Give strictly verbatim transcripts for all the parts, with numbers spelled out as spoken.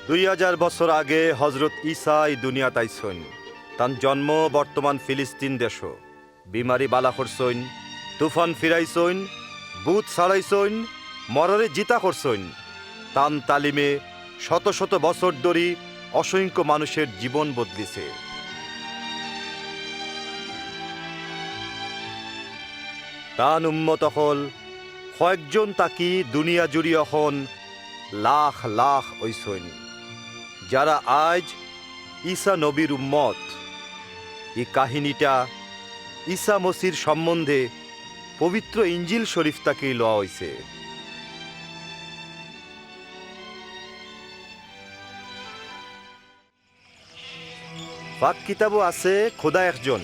দুই হাজার বছর আগে হজরত ঈসা ই দুনিয়াত আইছইন। তান জন্ম বর্তমান ফিলিস্তিন দেশো। বিমারি বালা করছইন, তুফান ফিরাইছইন, ভূত ছাড়াইছইন, মরারে জিতা করছইন। তান তালিমে শত শত বছর ধরি অসংখ্য মানুষের জীবন বদলিছে। তান উম্মত অকল কয়েকজন থাকি দুনিয়া জুড়ি অখন লাখ লাখ অইছইন, যারা আইজ ঈসা নবীর উম্মত। ই কাহিনীটা ঈসা মসির সম্বন্ধে পবিত্র ইঞ্জিল শরীফ থাকি লওয়া অইছে। পাক কিতাবো আছে খুদা একজন।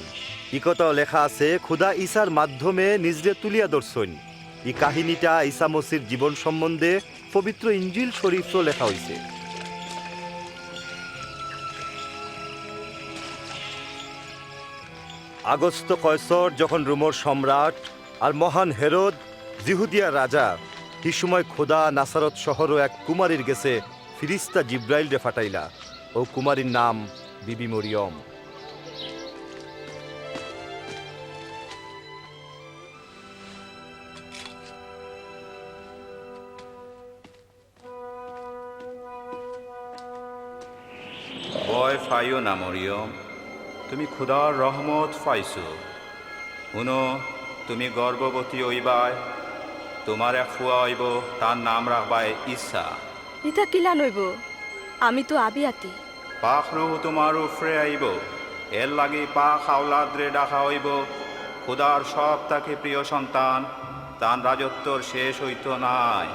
ই কথাও লেখা আছে, খুদা ঈসার মাধ্যমে নিজরে তুলিয়া ধরছইন। ই কাহিনীটা ঈসা মসির জীবন সম্বন্ধে পবিত্র ইঞ্জিল শরীফো লেখা অইছে। আগস্ত কয়সর যখন রোমর সম্রাট আর মহান হেরোদ জিহুদিয়ার রাজা, হি সময় খুদা নাসারত শহরো এক কুমারীর গেছে ফিরিস্তা জিব্রাইলরে ফাটাইলা। অউ কুমারীর নাম বিবি মরিয়ম। ভয় পাইও না মরিয়ম, তুমি খুদার রহমত পাইছো। হুনো, তুমি গর্ভবতী অইবায়, তুমার এক ফুয়া অইবো, তার নাম রাখবায় ঈসা। ইতা কিলান অইবো? আমি তো আবিয়াতি। পাক রুহ তুমার উপরে আইবো, এরলাগি পাক আওলাদরে ডাকা অইবো খুদার সব থাকি প্রিয় সন্তান। তান রাজত্বর শেষ অইতো নায়।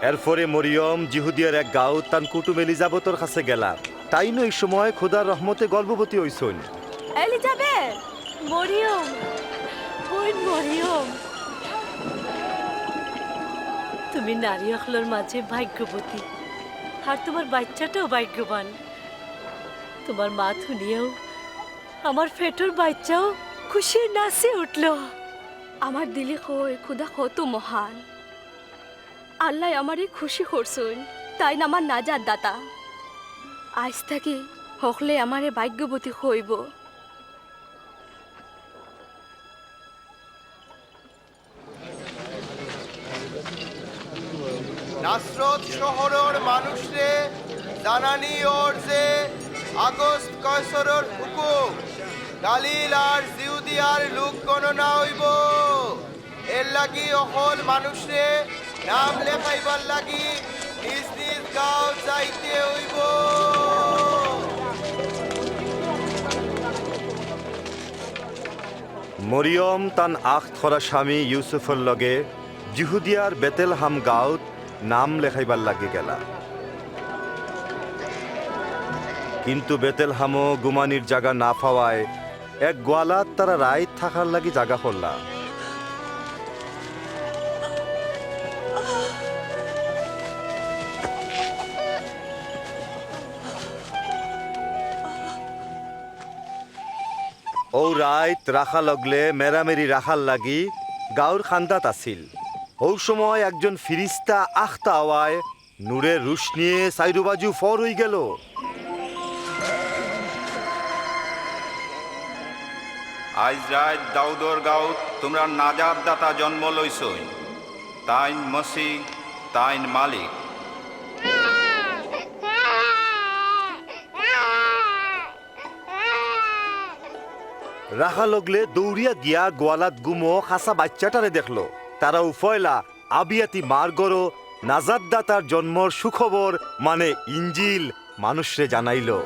এরপরে মরিয়ম জিহুদিয়ার এক গাঁওত তান কুটুম এলিজাবেথর কাছে গেলা। তাইনও ই সময় খুদার রহমতে গর্ভবতী অইছইন। এলিজাবেথ, মরিয়ম, বইন মরিয়ম, তুমি নারী অকলর মাঝে ভাগ্যবতী, আর তুমার বাইচ্চাটাও ভাগ্যবান। তুমার মাত হুনিয়াও আমার পেটর বাইচ্চাও খুশির নাচি উঠলো। আমার দিলে কয়, খুদা কত মহান। আল্লায় আমারে খুশি করছইন, তাইন আমার নাজাত দাতা। আইজ থাকি হকলে আমারে ভাগ্যবতী কইবো। নাসরত শহরর মানুষরে জানানি অর যে আগস্ত কয়সরর হুকুম, গালিল আর জিহুদিয়ার লোক গণনা অইবো। এরলাগি অকল মানুষরে নাম লেখাইবার লাগি নিজ নিজ গাঁও যাইতে অইবো। মরিয়ম তান আখত করা স্বামী ইউসুফর লগে জিহুদিয়ার বেতেলহাম গাঁওত নাম লেখাইবার লাগি গেলা। কিন্তু বেতেলহামও ঘুমানির জাগা না পাওয়ায় এক গোয়ালাত তারা রাইত থাকার লাগি জাগা করলা। অউ রাইত রাখাল অকলে মেরামেরি রাখার লাগি গাঁওর কান্দাত আছিল। অউ সময় একজন ফিরিস্তা আখতা আওয়ায় নূরের রুশনিয়ে চাইরোবাজু ফর অইগেলো। আইজ রাইত দাউদর গাঁওত তুমরার নাজাত দাতা জন্ম লইছইন, তাইন মসি, তাইন মালিক। রাখাল অকলে দৌড়িয়া গিয়া গোয়ালাত ঘুমো খাসা বাইচ্চাটারে দেখলো। তারা উফয়লা আবিয়াতি মার ঘরো নাজাত দাতার জন্মর সুখবর মানে ইঞ্জিল মানুষরে জানাইলো।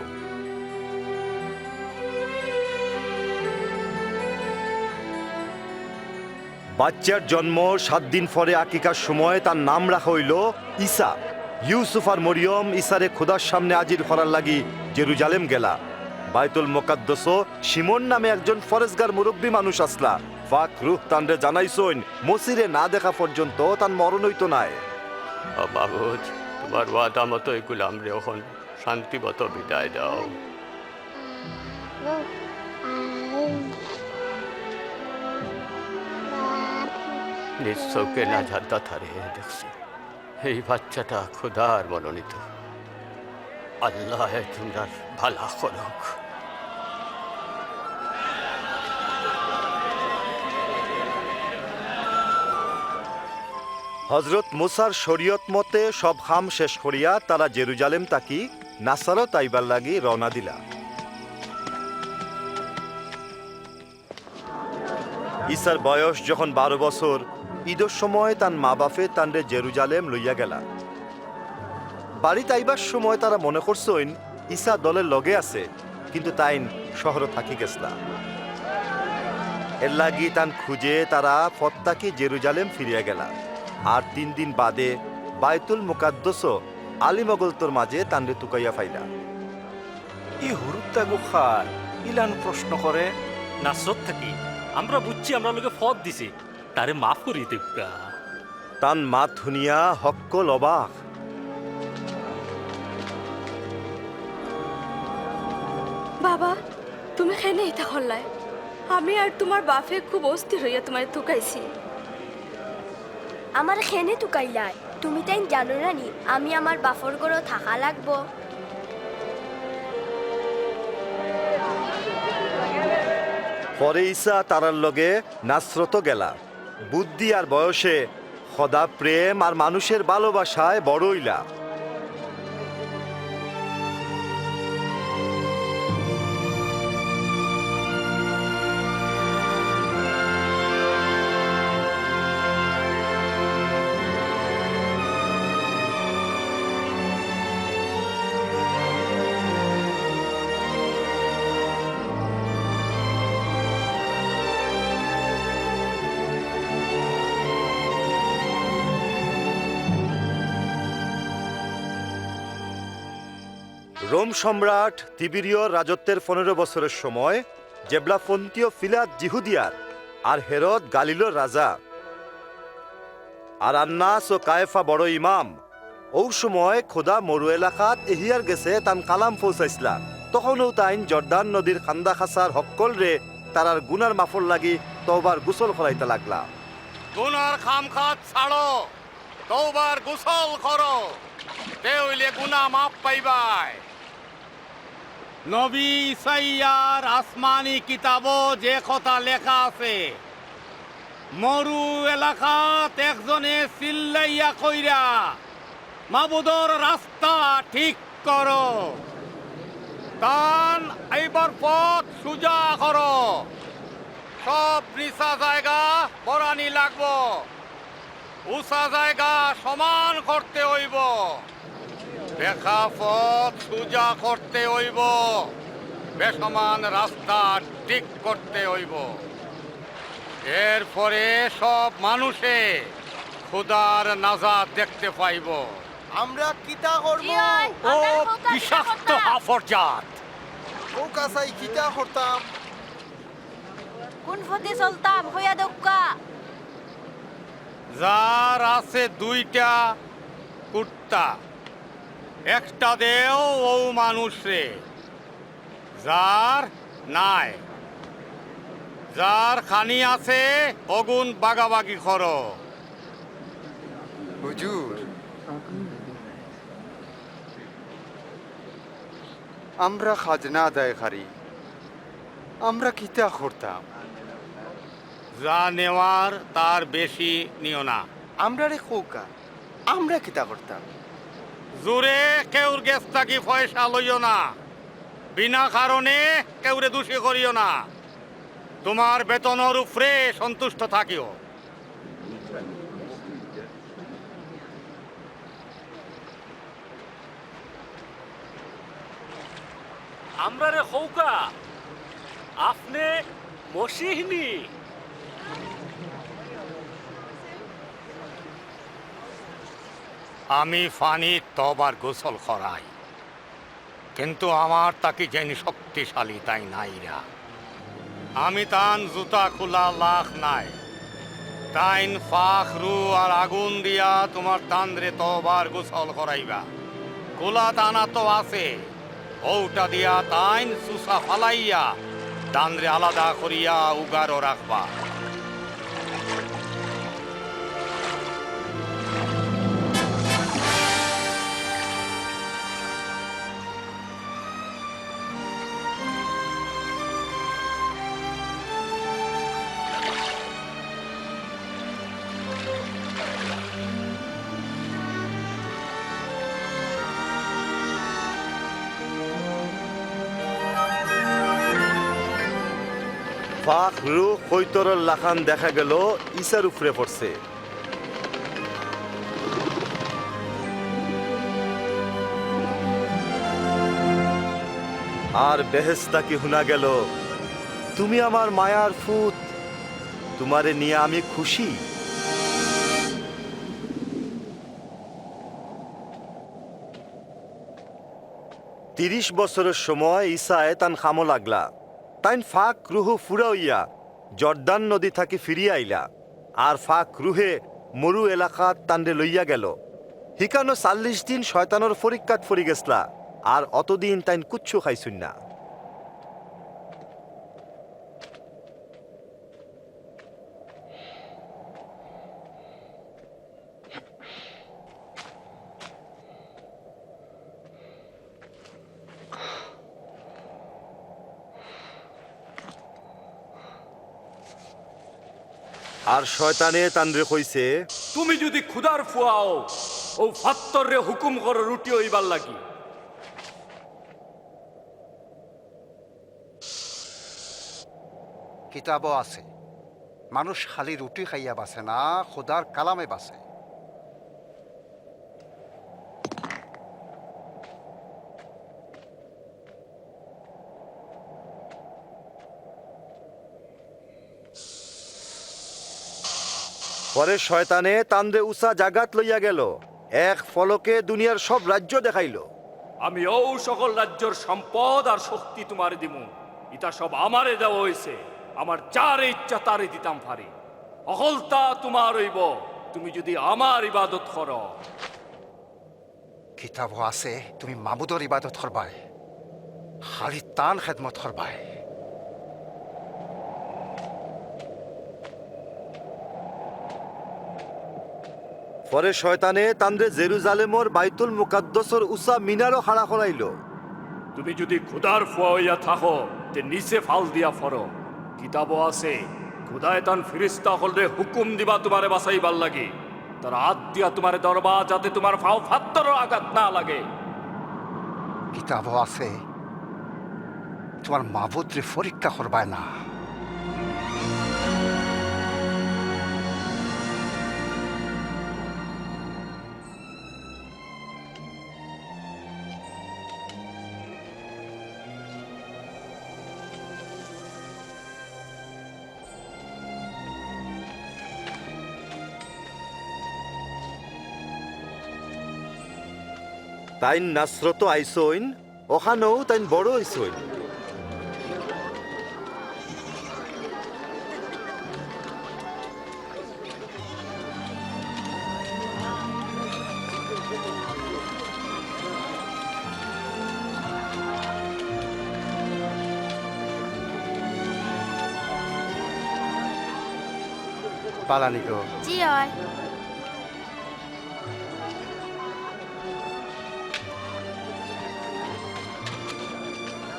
বাইচ্চার জন্মর সাত দিন পরে আকিকার সময় তার নাম রাখা অইলো ইসা। ইউসুফ আর মরিয়ম ইসারে খুদার সামনে আজির করার লাগি জেরুজালেম গেলা। বাইতুল মোকাদ্দসো শিমন নামে একজন ফরেজগার মুরব্বি মানুষ আছলা। পাক রুহ তানরে জানাইছইন, মসিরে না দেখা পর্যন্ত তান মরণ অইতো নায়। ও মাবুদ, তুমার ওয়াদা মতোই গুলামরে অখন শান্তি মতো বিদায় দাও। নিজ চউখে নাজাত দাতারে দেখছি। এই বাইচ্চাটা খুদার মনোনীত। আল্লায় তুমরার ভালা করউক। হজরত মুসার শরীয়ত মতে সব কাম শেষ করিয়া তারা জেরুজালেম থাকি নাসারত আইবার লাগি রওনা দিলা। ইছার বয়স যখন বারো বছর, ইদর সময় তান মা-বাফে তানরে জেরুজালেম লইয়া গেলা। বাড়িত আইবার সময় তারা মনে করছইন ইছা দলের লগে আছে, কিন্তু তাইন শহরো থাকি গেছলা। এরলাগি তান খুঁজে তারা পথ থাকি জেরুজালেম ফিরিয়া গেলা। আর তিন দিন বাদে বায়তুল মুকাদ্দসো আলী মগলতর মাঝে তানরে তুকাইয়া পাইলা। ই হুরুত্তা গুখার ইলান প্রশ্ন করে। নাসরত থাকি, আমরা বুঝছি, আমরার লগে ফথ দিছে, তারে মাফ করি দেউক্কা। তান মাত হুনিয়া হক্কল অবাক। বাবা, তুমি কেনে ইতা করলায়? আমি আর তুমার বাফে খুব অস্থির অইয়া তুমারে তুকাইছি। আমারে কেনে তুকাইলায়? তুমি তাইন জানো না নি, আমি আমার বাফর ঘরো থাকা লাগবো? পরে ইছা তারার লগে নাসরতো গেলা। বুদ্ধি আর বয়সে খোদা প্রেম আর মানুষের ভালোবাসায় বড় অইলা। রোম সম্রাট তিবিরিয়র রাজত্বের পনেরো বছরের সময়, যেবলা পন্তিয় পিলাত জিহুদিয়ার, আর হেরদ গালিলর রাজা, আর আন্নাস ও কায়েফা বড় ইমাম, অউ সময় খোদা মরু এলাকাত এহিয়ার গেছে তান কালাম পৌঁছাইছলা। তখনউ তাইন জর্দান নদীর কান্দা-কাছার হক্কলরে তারার গুনার মাফর লাগি তওবার গোসল করাইতা লাগলা। গুনার কাম-কাজ ছাড়ো, তওবার গোসল করো, তে অইলে গুনা মাফ পাইবায়। নবী ইসাইয়ার আসমানি কিতাবো যে কথা লেখা আছে, মরু এলাকাত একজনে চিল্লাইয়া কইরা, "মাবুদর রাস্তা ঠিক করো, তান আইবার পথ সুজা করো, সব নিচা জায়গা বরানি লাগবো।" উচা জায়গা সমান করতে অইবো, বেকা পথ সুজা করতে অইবো, বেসমান রাস্তা ঠিক করতে অইবো। এরপরে সব মানুষে খুদার নাজাত দেখতে পাইবো। আমরা কিতা করমু? ও বিষাক্ত কাফর জাত। ও কাসাই কিতা করতাম? কোন পথে চলতাম? কইয়া দেউক্কা। যার আছে দুইটা কুত্তা, একটা দেও অউ মানুষরে, যার নাই, যার খানি আছে অগুন বাগাবাগি করো। হুজুর, আমরা খাজনা আদায়কারী, আমরা কিতা করতাম? যা নেওয়ার তার বেশি নিও না। আমরারে কউক্কা, আমরা কিতা করতাম? জোরে কেউর গেছ থাকি পয়সা লইও না, বিনা কারণে কেউরে দোষী করিও না। তুমার বেতনর উপরে সন্তুষ্ট থাকিও। আমরারে কউক্কা, আপনে মসিহ নি? আমি পানিত তওবার গোসল করাই, কিন্তু আমার থাকি যেইন শক্তিশালী তাইন আইরা। আমি তান জুতা খুলা লাখ নাই। তাইন পাক রু আর আগুন দিয়া তুমার তানরে তওবার গোসল করাইবা। খুলা তানা তো আছে, অউটা দিয়া তাইন চুচা ফালাইয়া তানরে আলাদা করিয়া উগারো রাখবা। রুহ কৈতরর লাখান দেখা গেল ইছার উপরে পড়ছে। আর বেহেশত থাকি হুনা গেল, "তুমি আমার মায়ার পুত, তুমারে নিয়া আমি খুশি।" তিরিশ বছরর সময় ইছায় তান কামো লাগলা। তাইন পাক রুহু পুরা অইয়া জর্দান নদী থাকি ফিরিয়া আইলা। আর পাক রুহে মরু এলাকাত তানরে লইয়া গেল। হিকানো চাল্লিশ দিন শয়তানর পরীক্ষাত পড়ি গেছলা, আর অতদিন তাইন কুচ্ছু খাইছইন না। আর শয়তানে তানরে কইছে, "তুমি যুদি খুদার পুয়া অও, অউ ফাত্তররে হুকুম করো রুটি অইবার লাগি।" কিতাবো আছে, মানুষ খালি রুটি খাইয়া বাঁচে না, খুদার কালামে বাঁচে। পরে শয়তানে তানরে উচা জাগাত লইয়া গেল, এক পলকে দুনিয়ার সব রাজ্য দেখাইল। আমি অউ সকল রাজ্যর সম্পদ আর শক্তি তুমারে দিমু, ইতা সব আমারে দেওয়া অইছে। আমার যারে ইচ্ছা তারে দিতাম পারি। হকলতা তুমার অইবো, তুমি যুদি আমার ইবাদত করো। কিতাবো আছে, তুমি মাবুদর ইবাদত করবায়, খালি তান খেদমত করবায়। পরে শয়তানে তানরে জেরুজালেমর বাইতুল মুকাদ্দসর উচা মিনারো খাড়া করাইল। তুমি যুদি খুদার পুয়া অইয়া থাকো, তে নিচে ফাল দিয়া পড়ো। কিতাবো আছে, খুদায় তান ফিরিস্তা অকলরে হুকুম দিবা তুমারে বাঁচাইবার লাগি। তারা আত দিয়া তুমারে ধরবা, যাতে তুমার পাও ফাত্তরর আঘাত না লাগে। কিতাবো আছে, তুমার মাবুদরে পরীক্ষা করবায় না। তাইন নাসরতো আইছইন, অখানোউ তাইন বড় অইছইন। বালা নি গো। জি অয়।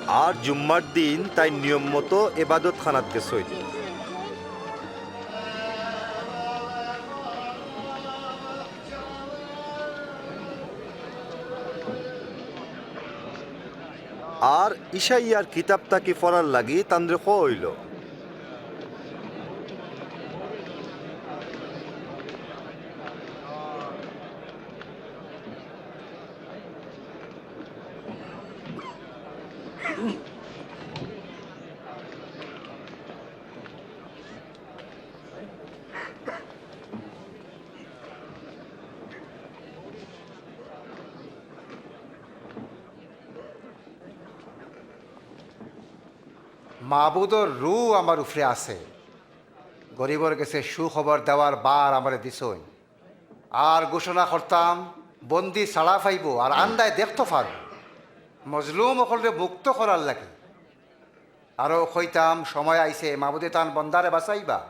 আর জুম্মার দিন তাইন নিয়ম মতো এবাদতখানাত গেছইন। আর ইশাইয়ার কিতাব থাকি পড়ার লাগি তানরে কওয়া অইল। মাবুদর রুহ আমার উপরে আছে, গরিবর গেছে সুখবর দেওয়ার বার আমারে দিছইন। আর ঘোষণা করতাম, বন্দি ছাড়া পাইবো আর আন্ধায় দেখতো পারবো, মজলুম অকলরে মুক্ত করার লাগি। আরো কইতাম, সময় আইছে, মাবুদে তান বন্দারে বাঁচাইবা।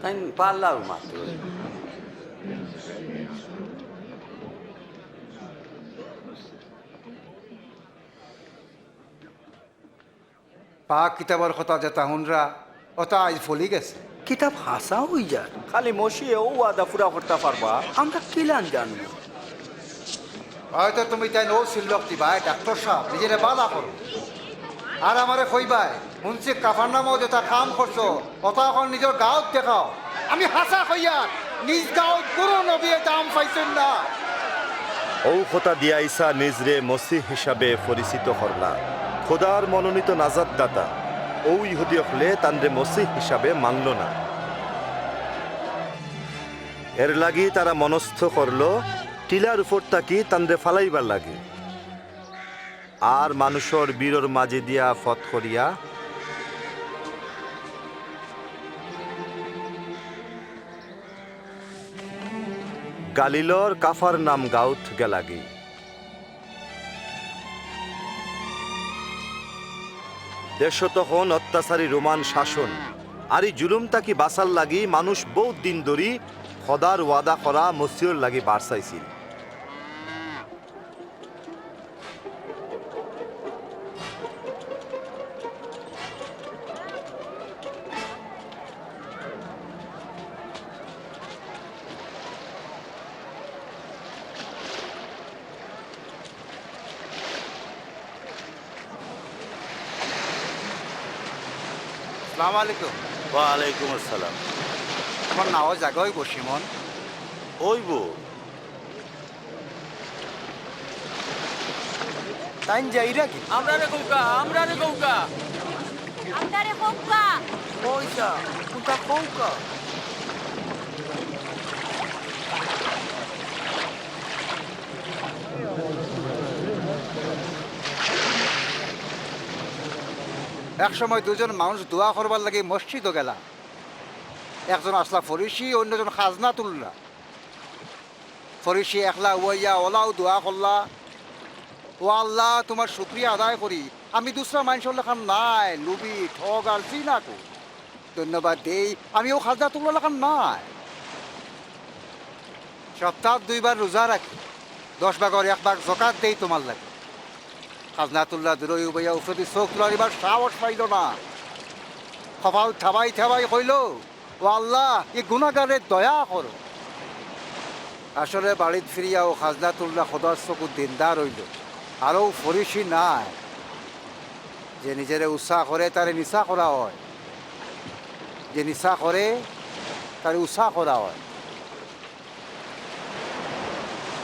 তাইন পারলাউ মাত্র। পাক কিতাবর কথা যেতা হুনরা, অতা আইজ ফলি গেছে। কিতাব হাছা অইযার। খালি মসিয়ে অউ ওয়াদা পুরা করতা পারবা, আমরা কিলান জানমু? অয়তো তুমি তাইন অউ সিল্লক দিবায়, ডাক্তর সাব, নিজরে বালা করো। আর আমারে কইবায়, হুনছি কাফারনামো যেতা কাম করছো, অতা অখন নিজর গাউত দেখাও। আমি হাছা কইয়ার, নিজ গাউত কুনু নবিয়ে দাম পাইছইন না। অউ কথা দিয়া ইছা নিজরে মসিহ হিসাবে পরিচিত করলা। খোদার মনোনীত নাজাতদাতা। অউ ইহুদি অকলে তানরে মসিহ হিসাবে মানলো না। এরলাগি তারা মনস্থ করলো, টিলার উপর থাকি তানরে ফালাইবার লাগি। আর মানুষর ভিড়র মাঝে দিয়া ফথ করিয়া গালিলর কাফারনাম গাউত গেলাগি। দেশো তখন অত্যাচারী রোমান শাসন, আর ই জুলুম থাকি বাঁচার লাগি মানুষ বউত দিন ধরি খোদার ওয়াদা করা মসিহর লাগি বার চাইছিল। আসসালামু আলাইকুম। ওয়ালাইকুম আসসালাম। আমার নাও জাগা অইবো, শিমন? অইবো। তাইন যাইরা কি? আমরারে কউক্কা, আমরারে কউক্কা। আমরারে কউক্কা। কইতা, কুনটা কউক্কা? এক সময় দুইজন মানুষ দোয়া করবার লাগি মসজিদো গেলা। একজন আছলা ফরিসি, অইন্যজন খাজনা তুললা। ফরিসি একলা অইয়া অলাউ দোয়া করলা, "ও আল্লাহ, তুমার শুকরিয়া আদায় করি, আমি দুসরা মানষর লাখান নায়, লুভি, ঠগ আর জিনাকুর। ধন্যবাদ দেই, আমি অউ খাজনা তুলরার লাখান নায়। সপ্তাত দুইবার রোজা রাখি, দশ ভাগর এক ভাগ জকাত দেই তুমার লাগি।" খাজনা তুললা দূরই উবাইয়া উফরেদি চউখ তুলার ইবার সাহস পাইলো না। কপাল থাবাই থাবাই কইলো, "ও আল্লাহ, ই গুনাগাররে দয়া করো।" আসরে বাড়িত ফিরিয়া অউ খাজনা তুললা খোদার চকুত দিনদার অইলো। আর অউ ফরিসি নায়, যে নিজরে উচা করে তারে নিচা করা অয়, যে নিচা করে তারে উচা করা অয়।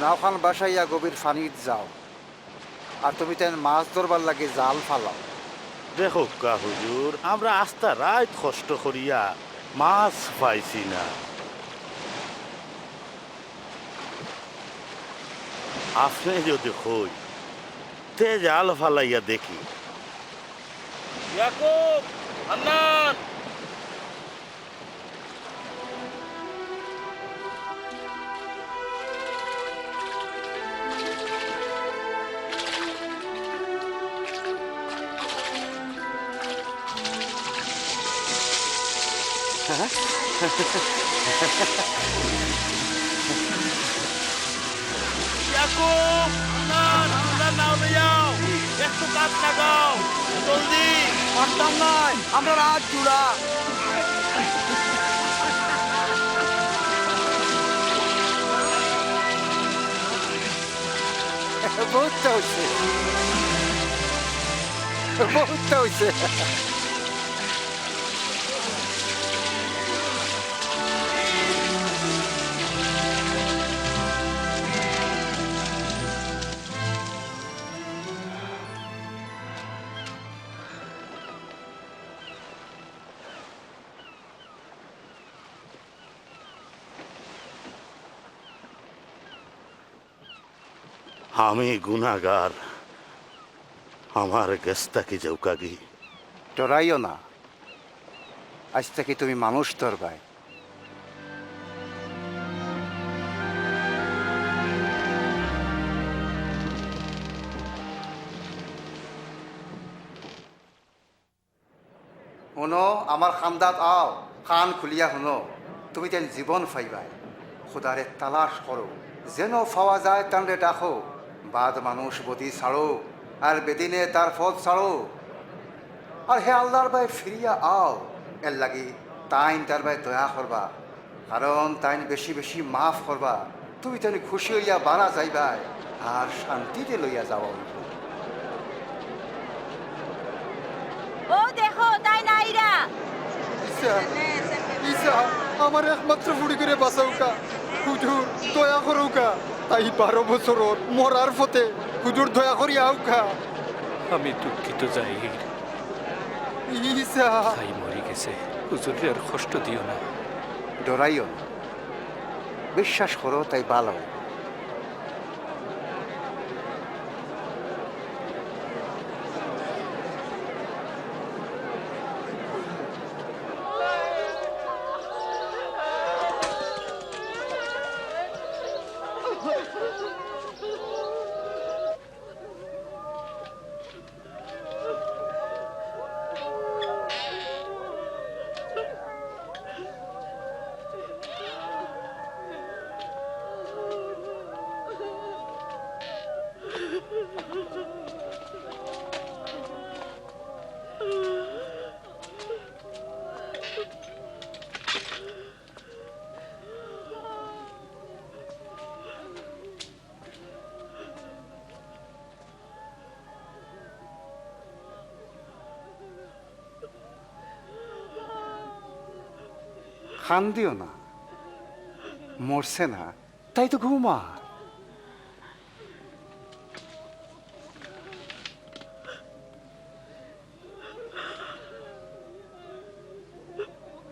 নাওখান বাসাইয়া গভীর পানিত যাও। আর তুমি তাইন মাছ ধরবার লাগি জাল ফালাও। দেখউক্কা হুজুর, আমরা আস্তা রাইত কষ্ট করিয়া মাছ পাইছি না। আপনে যুদি কইন, তে জাল ফালাইয়া দেখি। ইয়াকুব, হান্নান, ইয়াকুব, না, তোমরা নাও লইয়াও, একটু কাত লাগাও, জলদি। পারতাম নায়, আমরার আত জুড়া। বউততা অইছে, বউততা অইছে। আমি গুনাগার, আমার গেছ থাকি যাউক্কাগি। ডরাইও না, আইজ থাকি তুমি মানুষ ধরবায়। হুনো, আমার কান্দাত আও, কান খুলিয়া হুনো, তুমি তাইন জীবন পাইবায়। খোদারে তালাশ করো, যেন পাওয়া যায় তানরে ডাকো। বাদ মানুষ বদি ছাড়ো, আর বেদিনে তার পথ ছাড়ো। আর হে আল্লার বায় ফিরিয়া আও, এরলাগি তাইন তার বায় দয়া করবা। কারণ তাইন বেশি বেশি মাফ করবা, তুমি তাইন খুশি অইয়া বারা যাইবায়, আর শান্তিতে লইয়া যাওয়া অইবো। ও দেখো, তাইন আইরা। ইছা, ইছা, আমার একমাত্র ফুড়িগুরে বাঁচাউক্কা। হুজুর, দয়া করউক্কা। তাই বারো বছরর মরার পথে। হুজুর, দয়া করি আউক্কা। আমি দুঃখিত জাহির। ইছা। তাই মরি গেছে। হুজুররে আর কষ্ট দিও না। ডরাইও না। বিশ্বাস করো, তাই ভালা অইবো। কান্দিও না, মরছে না, তাই তো ঘুমা।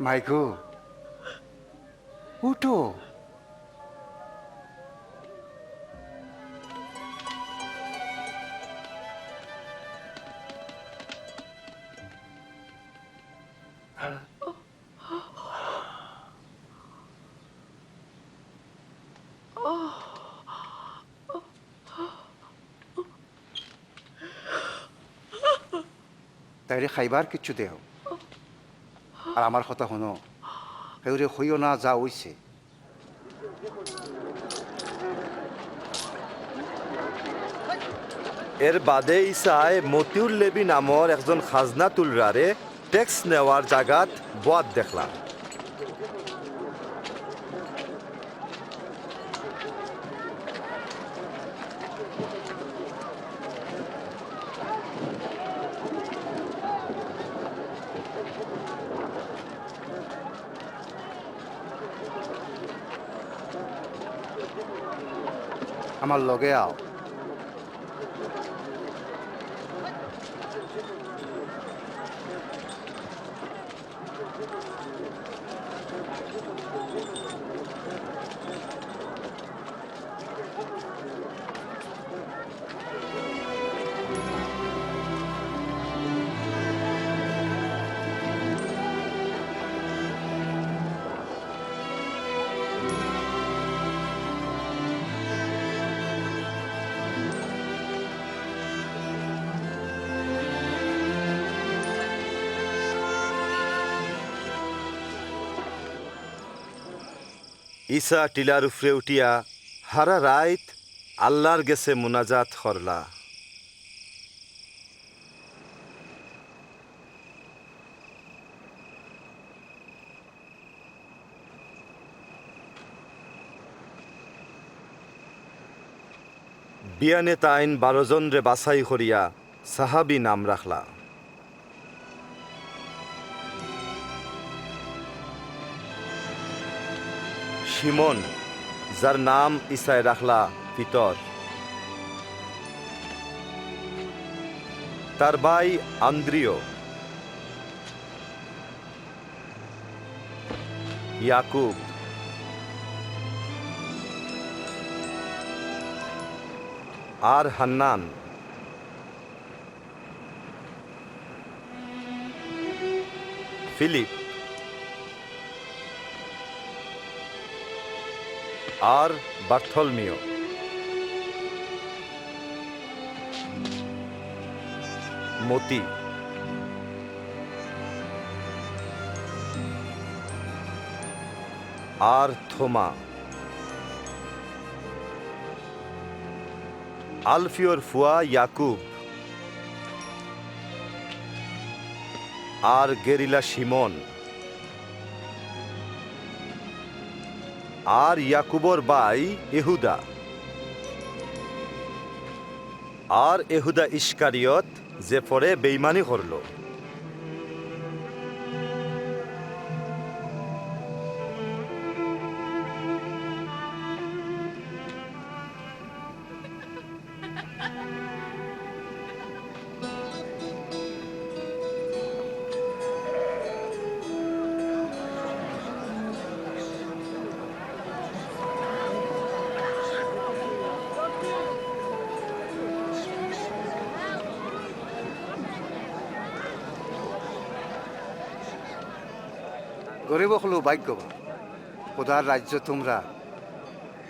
মাইগো, উঠো। তাইরে খাইবার কিচ্ছু দেও। আর আমার কথা হুনো, কেউরে কইও না যা অইছে। এর বাদে ইছায় মতিউল লেবি নামর একজন খাজনা তুলরারে ট্যাক্স নেওয়ার জাগাত বওয়াত দেখলা। আমার লগে আও। ইছা টিলার উপরে উঠিয়া হারা রাইত আল্লার গেছে মুনাজাত করলা। বিয়ানে তাইন বারো জনরে বাছাই করিয়া সাহাবী নাম রাখলা। শিমন, যার নাম ইছায় রাখলা পিতর, তার ভাই আন্দ্রিয়, ইয়াকুব আর হান্নান, ফিলিপ আর বার্থলমিও, মতি আর থোমা, আলফিওর ফুয়া ইয়াকুব আর গেরিলা শিমন আর ইয়াকুবর ভাই এহুদা। আর এহুদা ইস্কারিয়ত, যে পরে বেইমানি করলো। গরিব অকলউ ভাগ্যবান, খুদার রাজ্য তুমরার।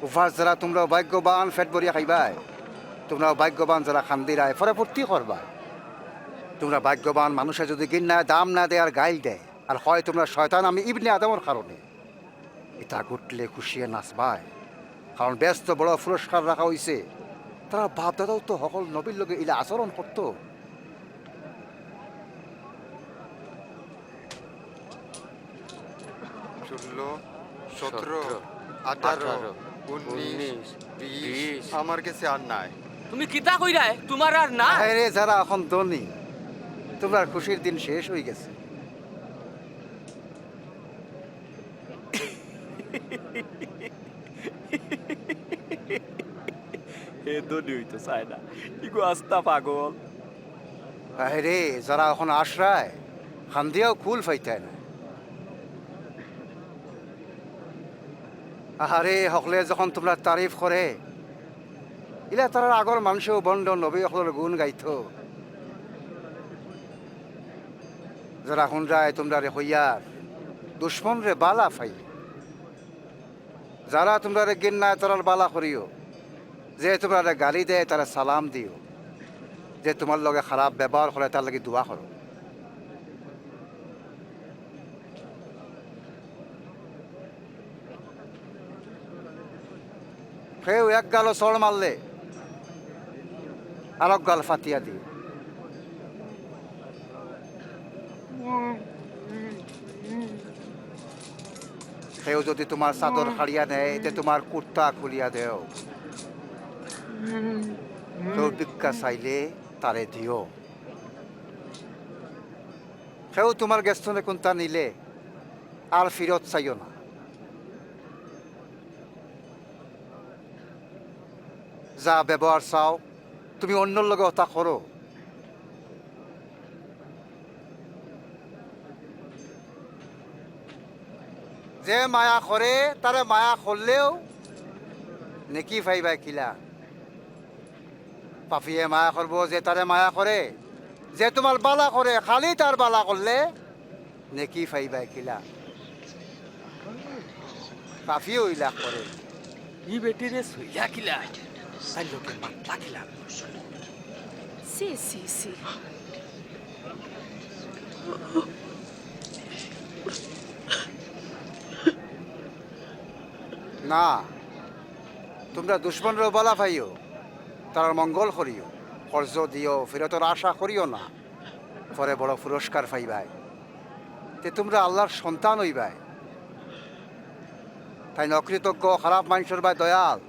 উপাস যারা তুমরাও ভাগ্যবান, পেট ভরিয়া খাইবায়। তুমরাও ভাগ্যবান যারা কান্দিরায়, পরে ফুর্তি করবায়। তুমরা ভাগ্যবান, মানষে যুদি ঘিন্নায় দাম না দেয় আর গাইল দেয়, আর কয় তুমরা শয়তান, আমি ইবনে আদমর কারণে, ইতা ঘটলে খুশিয়ে নাচবায়, কারণ বেহেস্তো বড় পুরস্কার রাখা অইছে। তারার বাপ-দাদাও তো হকল নবীর লগে ইলা আচরণ করতো। ষোলো, সতেরো, সতেরো, আঠারো, আঠারো, উনিশ, উনিশ, বিশ, বিশ। আমার গেছে আর নাই। তুমি কিতা কইরায়? তুমার আর নাই? আরে, যারা অখন ধনী, তুমরার খুশির দিন শেষ অইগেছে। হে ধনী অইতো চায় না, ইগু আস্তা পাগল। আরে, যারা অখন আশরায়, কান্দিয়াও কুল পাইতায় না। আরে, হকলে যখন তুমরার তারিফ করে, ইলা তারার আগর মানষেও ভন্ড নবী অকলর গুণ গাইতো। যারা হুনরায় তুমরারে কইয়ার, দুশমনরে বালা পাই। যারা তুমরারে ঘিন্নায় তারার বালা করিও, যে তুমরারে গালি দেয় তারে সালাম দিও, যে তুমার লগে খারাপ ব্যবহার করে তার লাগি দোয়া করো। কেউ এক গালো চড় মারলে আরক গাল ফাতিয়া দিও। কেউ যুদি তুমার চাদর কাড়িয়া নেয়, তে তুমার কুর্তা খুলিয়া দেও। কেউ ভিক্ষা চাইলে তারে দিও। কেউ তুমার গেছ থনে কুন্তা নিলে আর ফিরত চাইও না। যা ব্যবহার চাও, তুমি অন্যর লগে অতা করো। যে মায়া করে, তারে মায়া করলেও নেকি পাইবায় কিলা? পাপিয়ে মায়া করবো যে তারে মায়া করে, যে তুমার বালা করে, খালি তার বালা করলে নেকি পাইবায় কিলা? পাপিও ইলা করে। ই বেটিরে ছইলা কিলা? তাইর লগে মাতলা কিলা? ছি, ছি, ছি। না, তুমরা দুশমনরেও বালা পাইও, তারার মঙ্গল করিও, কর্জ দিও, ফিরতর আশা করিও না। পরে বড় পুরস্কার পাইবায়। তে তুমরা আল্লার সন্তান অইবায়। তাইন অকৃতজ্ঞ, খারাপ মানষর বায় দয়াল।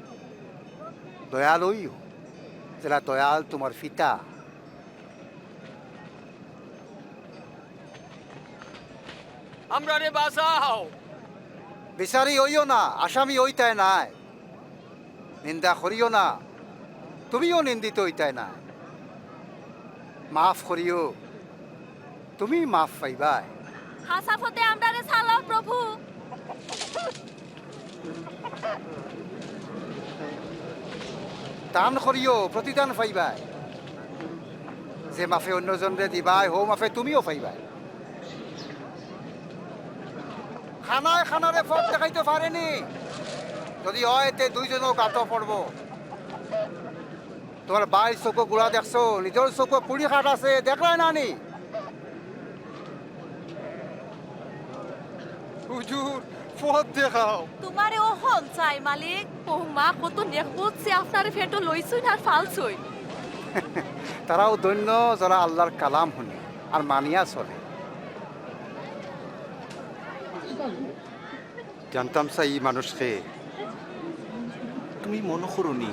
দয়াল অইও, যেলা দয়াল তুমার পিতা। আমরারে বাঁচাও। বিচারি অইও না, আসামি অইতায় নায়। নিন্দা করিও না, তুমিও নিন্দিত অইতায় না। মাফ করিও, তুমি মাফ পাইবায়। হাছা পথে আমরারে চালাও, প্রভু। দান করিও, প্রতিদান পাইবায়। যে মাফে অন্যজনরে দিবায়, হউ মাফে তুমিও পাইবায়। কানায় কানারে পথ দেখাইতো পারেনি, যুদি অয়, তে দুইজনও গাতো পড়বো। তুমার ভাইর চউখো গুড়া দেখছো, নিজর চউখো কুড়ি কাঠ আছে, দেখরায় না নি? হুজুর, পথ দেখাও। তুমারে অখন চাই, মালিক। ও মা, কত নেক বুঝছে, আপনারে পেটো লইছইন আর ফালছইন। তারাও ধন্য, যারা আল্লার কালাম হুনে আর মানিয়া চলে। জানতাম চাই ই মানুষ কে। তুমি মনো করো নি,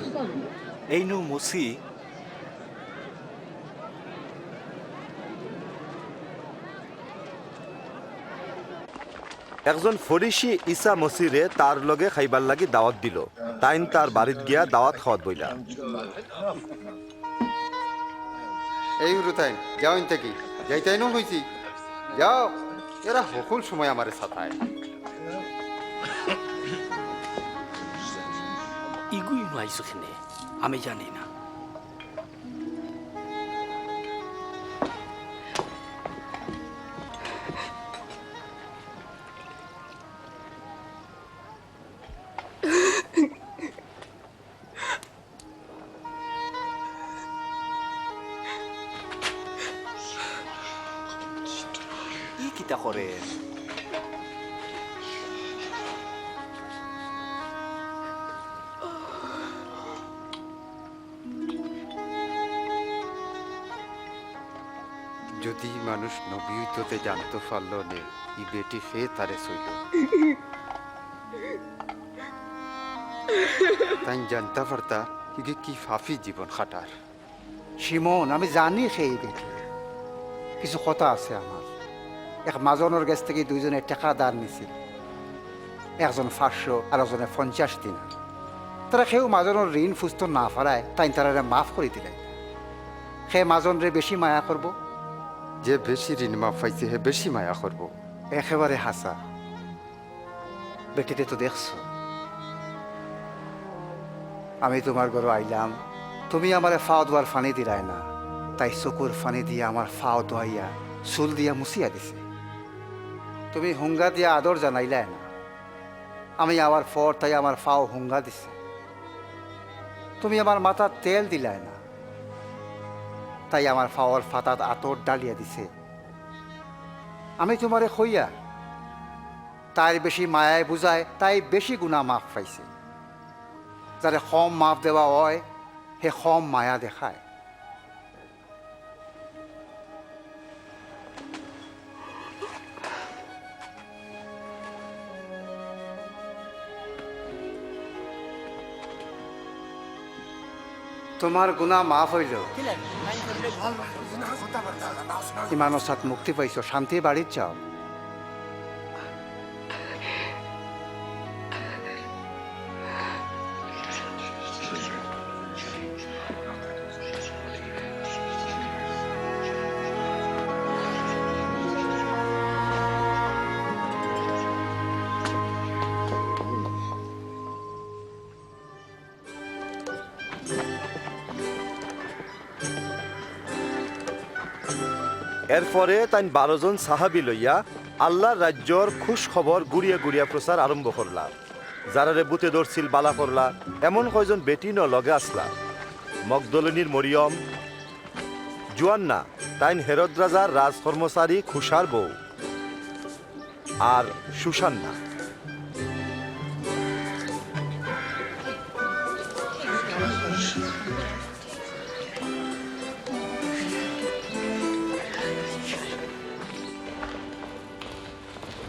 এইনউ মসি? একজন ফরিসি ইসা মসিরে তার লগে খাইবার লাগি দাওয়াত দিলো। তাইন তার বাড়িত গিয়া দাওয়াত খাওয়াত বইলা। এই হুরুতাইন, যাও ইন থাকি। যাইতায় নু কইছি। যাও, এরা হকল সময় আমারে সাতায়। ইগুইন আইছো কেনে? আমি জানি না। করে। যদি মানুষ নবী অইতো তে জানতো পারলো নে, ই বেটি ফে তারে ছইল। তাইন জানতা পারতা, ইগে কি ফাফি জীবন কাটার। শিমন, আমি জানি কে ই বেটি। কিছু কথা আছে আমার। এক মাজনর গেছ থাকি দুইজনে টেকা ধার নিছিল। একজন পাঁচশো আর একজনে পঞ্চাশ দিনার। তারা কেউ মাজনর ঋণ ফুজতো না পারায় তাইন তারারে মাফ করি দিলাইলা। কে মাজনরে বেশি মায়া করবো? যে বেশি ঋণ মাফ পাইছে হে বেশি মায়া করবো। একেবারে হাছা। বেটিরে তো দেখছো। আমি তুমার ঘরো আইলাম, তুমি আমারে পাও ধোয়ার পানি দিলায় না, তাই চকুর পানি দিয়া আমার পাও ধোয়াইয়া চুল দিয়া মুছিয়া দিছে। তুমি হুঙ্গা দিয়া আদর জানাইলায় না, আমি আওয়ার পর তাই আমার পাও হুঙ্গা দিছে। তুমি আমার মাথাত তেল দিলায় না, তাই আমার পাওর ফাতাত আতর ঢালিয়া দিছে। আমি তুমারে কইয়ার, তাইর বেশি মায়ায় বুঝায়, তাই বেশি গুনা মাফ পাইছে। যারে কম মাফ দেওয়া অয়, হে কম মায়া দেখায়। তুমার গুনা মাফ অইলো। ইমানর সাথ মুক্তি পাইছো, শান্তি বাড়িত যাও। এরপরে তাইন বারো জন সাহাবী লইয়া আল্লার রাজ্যর খুশ খবর গুড়িয়া গুড়িয়া প্রচার আরম্ভ করলা। যারারে ভূতে ধরছিল বালা করলা, এমন কয়জন বেটিনও লগে আছলা। মগদলিনীর মরিয়ম, জুয়ান্না, তাইন হেরদ রাজার রাজকর্মচারী খুশার বউ। আর সুসান্না।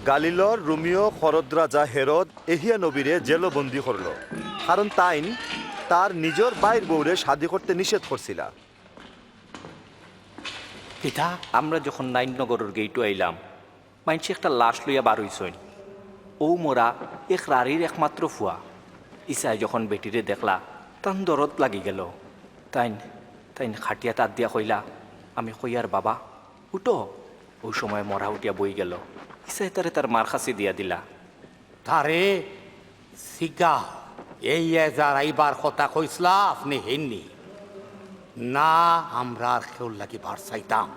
গালিলর রোমীয় খরদ রাজা হেরদ এহিয়া নবীরে জেলো বন্দী করলো, কারণ তাইন তার নিজর ভাইর বউরে শাদী করতে নিষেধ করছিলা। কিতা? আমরা যখন নাইন নগরর গেইটো আইলাম, মাইনষে একটা লাশ লইয়া বার অইছইন। অউ মরা এক রাড়ির একমাত্র ফুয়া। ইছায় যখন বেটিরে দেখলা, তান দরদ লাগি গেলো। তাইন, তাইন খাটিয়াত আত দিয়া কইলা, "আমি কইয়ার বাবা, উঠো।" অউ সময় মরা উঠিয়া বই গেলো। ইছায় তারে তার মার কাছে দিয়া দিলা। তারে জিগাও, এই এজার আইবার কথা কইছলা আপনে হেননি? না, আমরা আর কেউর লাগি বার চাইতাম।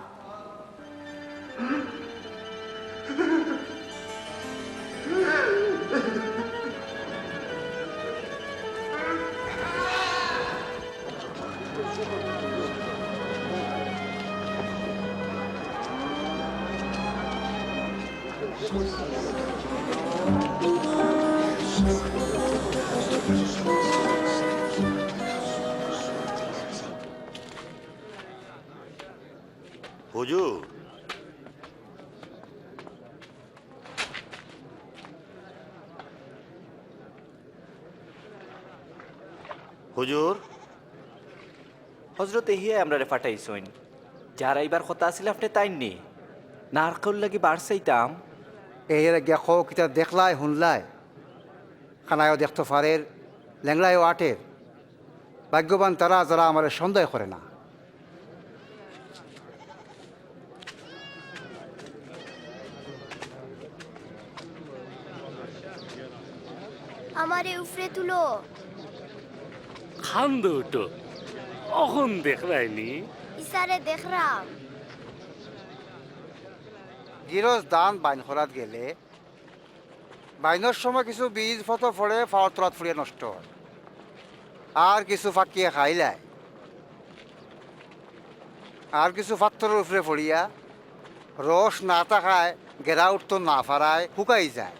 হুজুর, হুজুর। হজরত এহিয়ায় আমরারে পাঠাইছইন। যার আইবার কথা আছিল আপনে তাইন নি? না আর কেউর লাগি বার চাইতাম। এর আগে কও কিতা দেখলায়, হুনলায়? কানায়ও দেখতো পারের, লেংড়ায়ও আটের। ভাগ্যবান তারা যারা আমারে সন্দেহ করে না। আমারে উপরে তুলো। কান্দো উঠো, অখন দেখরায়নি? ইছারে দেখরাম। গিরস ধান বাইন করাত গেলে বাইনর সময় কিছু বীজ ফতো পড়ে, পাওর তলাত পড়িয়া নষ্ট অয়। আর কিছু পাখিয়ে খাইলায়। আর কিছু পাত্থরর উপরে পড়িয়া রস না থাকায় গেরা উঠতো না পারায় হুকাই যায়।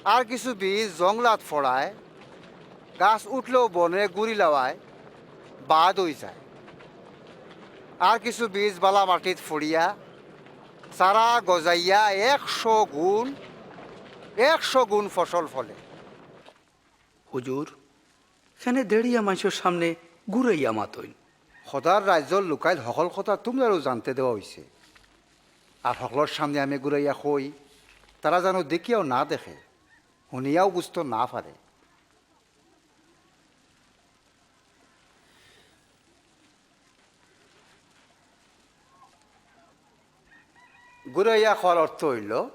আর কিছু বীজ জংলাত ফড়ায়, গাছ উঠলেও বনে গুড়ি লাওয়ায় বাদ অইযায়। আর কিছু বীজ বালা মাটিত ফড়িয়া চারা গজাইয়া একশো গুণ, একশো গুণ ফসল ফলে। হুজুর, কেনে দেড়িয়া মানষর সামনে গুরাইয়া মাতইন? খোদার রাইজর লুকাইল হকল কথা তুমরারেও জানতে দেওয়া অইছে। আর হকলর সামনে আমি গুরাইয়া কই, তারা যেন দেখিয়াও না দেখে, হুনিয়াও বুঝতো না পারে। গুরাইয়া কওয়ার অর্থ অইলো,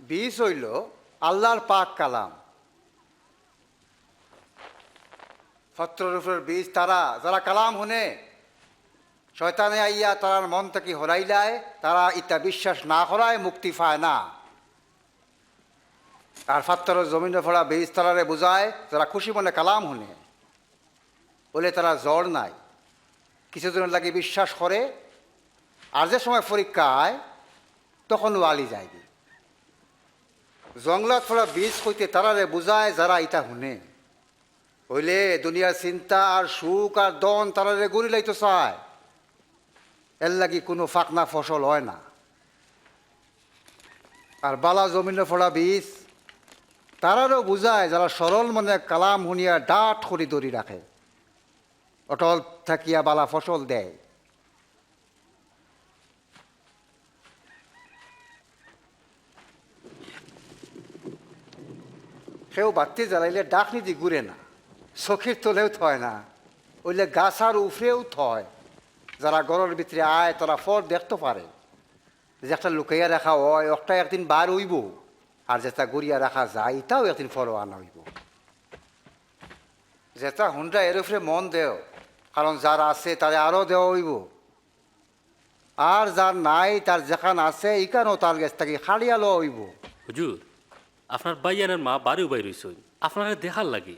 বীজ অইলো আল্লার পাক কালাম। ফত্তরর উপরর বীজ তারা, যারা কালাম হুনে, শয়তানে আইয়া তারার মন থাকি হরাইলায়, তারা ইতা বিশ্বাস না করায় মুক্তি পায় না। আর ফত্তরর জমিনো ফড়া বীজ তারারে বুঝায়, যারা খুশি মনে কালাম হুনে। অইলে তারা জড় নায়, কিছুদিনর লাগি বিশ্বাস করে, আর যে সময় পরীক্ষা আয়, তখন ওয়ালি যায়গি। জংলাত ফড়া বীজ কইতে তারারে বুঝায়, যারা ইতা হুনে। অইলে দুনিয়ার চিন্তা আর সুখ আর ধন তারারে গুড়ি লাইতো চায়। এরলাগি কুনু ফাকনা ফসল অয় না। আর বালা জমিনো ফড়া বীজ তারারেও বুঝায়, যারা সরল মনে কালাম হুনিয়া ডাট করি ধরি রাখে, অটল থাকিয়া বালা ফসল দেয়। কেউ বাত্তি জ্বালাইলে ডাকনিদি ঘুরে না, চকির তলেও থয় না, অইলে গাছার উপরেও থয়। যারা ঘরর ভিতরে আয়, তারা ফর দেখতো পারে। যেটা লুকাইয়া রাখা অয়, অকটা একদিন বার অইবো, আর যেটা গড়িয়া রাখা যায়, ইটাও একদিন ফরো আনা অইবো। যেটা হুনরা এর উপরে মন দেও, কারণ যার আছে তারে আরো দেওয়া অইবো, আর যার নাই তার যেখান আছে ইখানও তার গেছ থাকি কাড়িয়া লওয়া অইবো। হুজুর, আপনার ভাইয়াইনর মা বাড়িউ বাইর অইছইন আপনারে দেখার লাগি।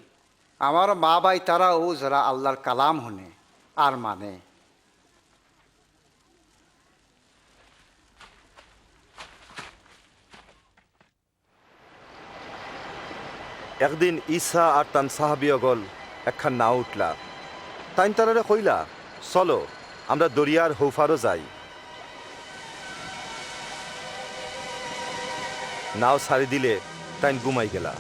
আমার মা ভাই তারাও যারা আল্লার কালাম হুনে আর মানে। একদিন ইছা আর তান সাহাবি অকল একখান নাও উঠলা। তাইন তারারে কইলা, "চলো, আমরা দরিয়ার হৌফারো যাই।" নাও ছাড়ি দিলে তাইন ঘুমাই গেলা।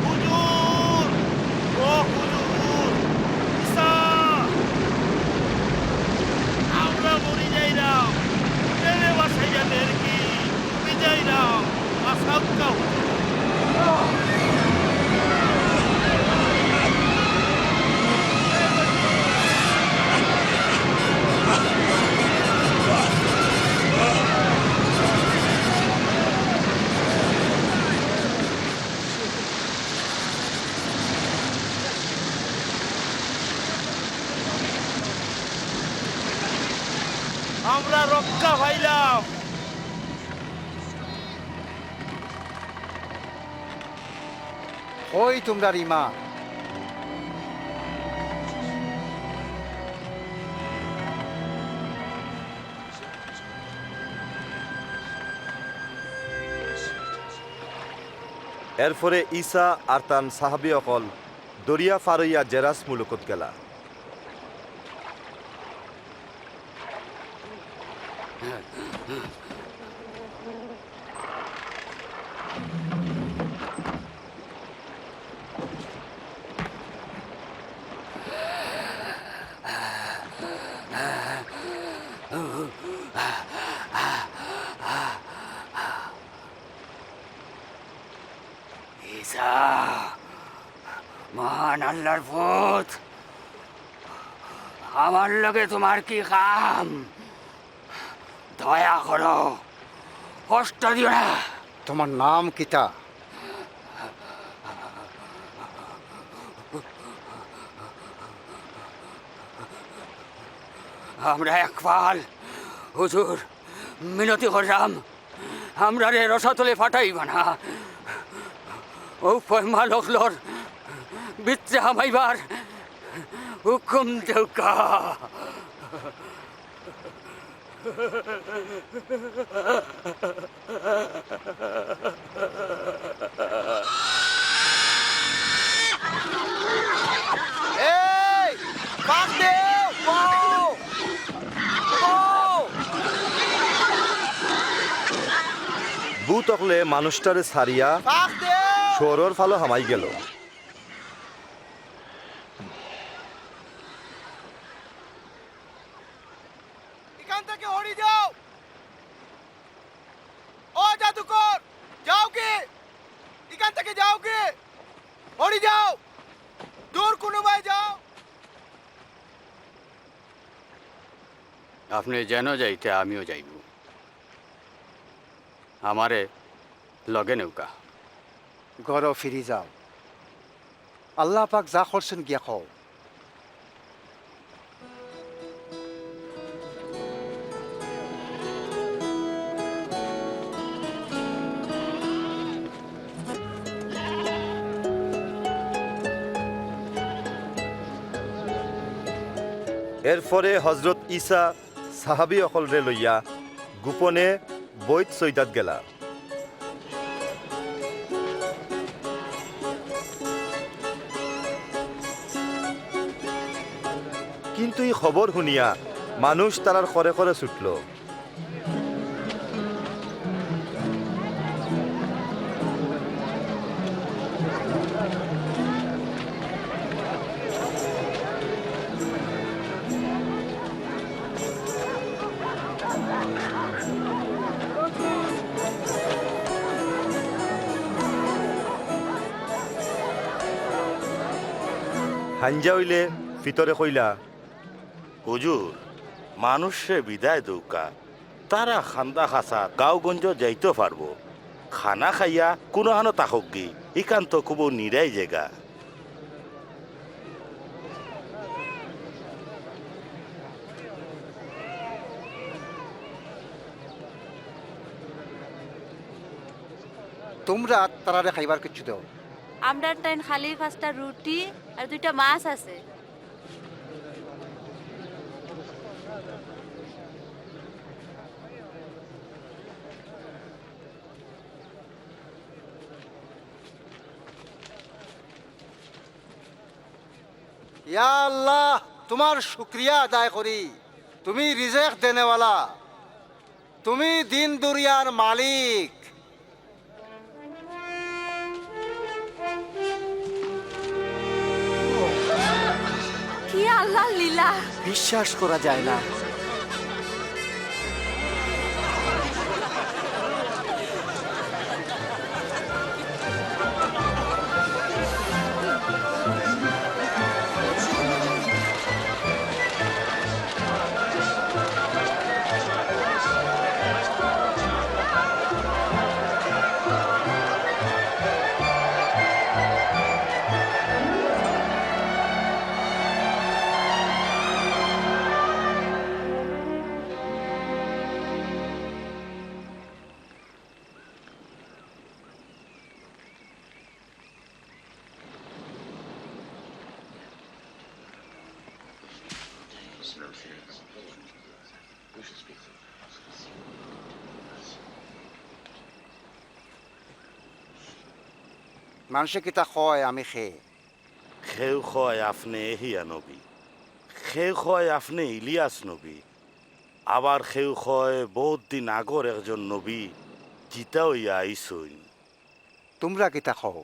হুজুর! ও হুজুর! ইছা! আমরা মরি যাইরাম! কেনে বাঁচাইয়া দের কি? ডুবি যাইরাম! বাঁচাউক্কা হুজুর! আমরা রক্ষা পাইলাম। কই তুমরার ইমান? এরপরে ইছা আর তান সাহাবি অকল দরিয়া পার অইয়া জেরাস মুলুকত গেলা। ইসা, মহান আল্লাহর পুত, আমার লগে তোমার কি কাম? দয়া করো, কষ্ট দিও না। তোমার নাম কিতা? আমরা একপাল, হুজুর, মিনতি কররাম, আমরারে রসাতলে ফাটাইবা না। অউ পয়মাল অকলর ভিতরে হামাইবার হুকুম দেউক্কা। এই, ফাঁক দেও, বউ! বউ! ভূত অকলে মানুষটারে ছাড়িয়া ফাঁক দেও! শহরর ফালো হামাই গেল। ইখান থাকি হরি যাও। ও জাদুকর, যাওগি? ইখান থাকি যাওগি? হরি যাও, দূর কুনুবায় যাও। আপনে যেন যাইতা, আমিও যাইমু। আমারে লগে নেউক্কা। ঘরো ফিরি যাও। আল্লাহ পাক যা করছইন গিয়া কও। এরপরে হজরত ইসা সাহাবী অকলরে লইয়া গোপনে বৈত সৈদাত গেলা। কিন্তু ই খবর হুনিয়া মানুষ তারার খরে খরে ছুটলো। হাইঞ্জা অইলে ফিতরে কইলা, হুজুর, মানুষরে বিদায় দেউক্কা, তারা কান্দা কাছা গাঁওগঞ্জ যাইতো পারবো। খানা খাইয়া কুনুখানো থাকউক্কা, ইখান তো খুব নিরাই জেগা। তুমরা তারারে খাইবার কিচ্ছু দেও। আমরার তাইন খালি পাঁচটা রুটি আর দুইটা মাছ আছে। ইয়া আল্লাহ, তুমার শুকরিয়া আদায় করি, তুমি রিজেক দেনেওয়ালা, তুমি দিন দুনিয়ার মালিক। কি আল্লাহর লীলা! বিশ্বাস করা যায় না। মানষে কিতা কয় আমি কে? কেউ কয় আপনে এহিয়া নবী, কেউ কয় আপনে ইলিয়াস নবী, আবার কেউ কয় বউত দিন আগর একজন নবী জিতা অইয়া আইছইন। তুমরা কিতা কও?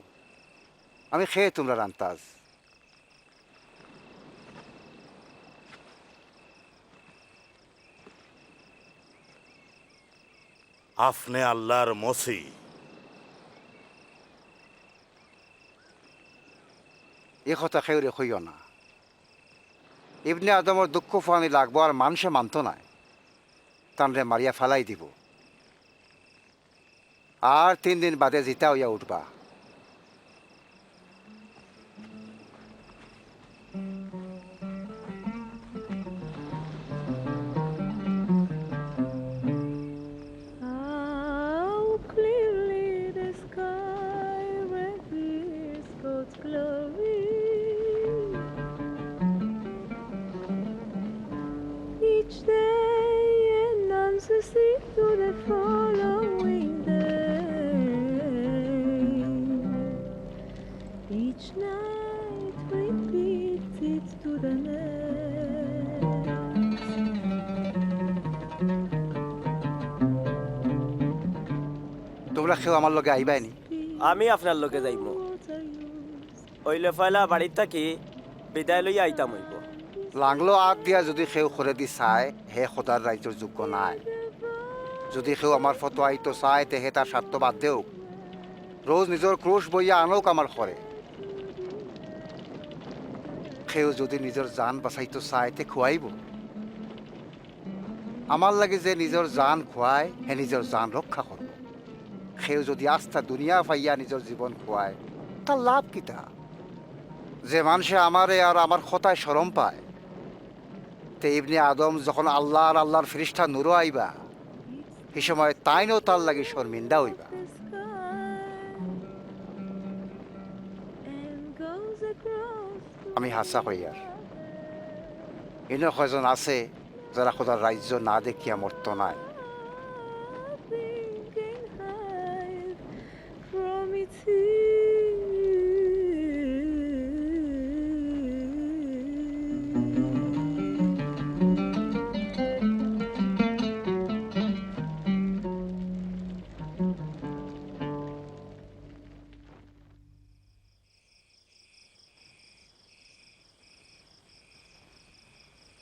আমি কে তুমরার আন্তাজ? আপনে আল্লাহর মসি। ই কথা কেউরে কইও না। ইবনে আদমর দুঃখ ফুয়ানি লাগবো, আর মানষে মানতো নায়, তানরে মারিয়া ফালাই দিবো। আর তিন দিন বাদে জিতা অইয়া উঠবা। How clearly the sky reveals God's glory. Each day announces it to the following day. Each night repeats it to the next. তুমরা কেউ আমার লগে আইবায়নি? আমি আপনার লগে যাইমু। অইলে পয়লা বাড়িত থাকি বিদায় লইয়া আইতাম অইবো। লাংলো আত দিয়া যুদি কেউ খরেদি চায়, হে খোদার রাইজ্যর যোগ্য নায়। যুদি কেউ আমার ফতো আইতো চায়, তে হে তার স্বার্থ বাদ দেউক। রোজ নিজর ক্রুশ বইয়া আনউক আমার খরে। কেউ যুদি নিজর জান বাচাইতো চায়, তে খুয়াইবো। আমার লাগি যে নিজর জান খুয়ায়, হে নিজর জান রক্ষা করবো। কেউ যুদি আস্তা দুনিয়া পাইয়া নিজর জীবন খুয়ায়, তার লাভ কিতা? যে মানষে আমারে আর আমার কথায় শরম পায়, তে ইবনে আদম যখন আল্লাহ আর আল্লাহর ফিরিস্তা নূরো আইবা, হি সময় তাইনও তার লাগি শর্মিন্দা অইবা। আমি হাছা কইয়ার, ইনো কয়জন আছে যারা খোদার রাইজ্য না দেখিয়া মরতো নায়।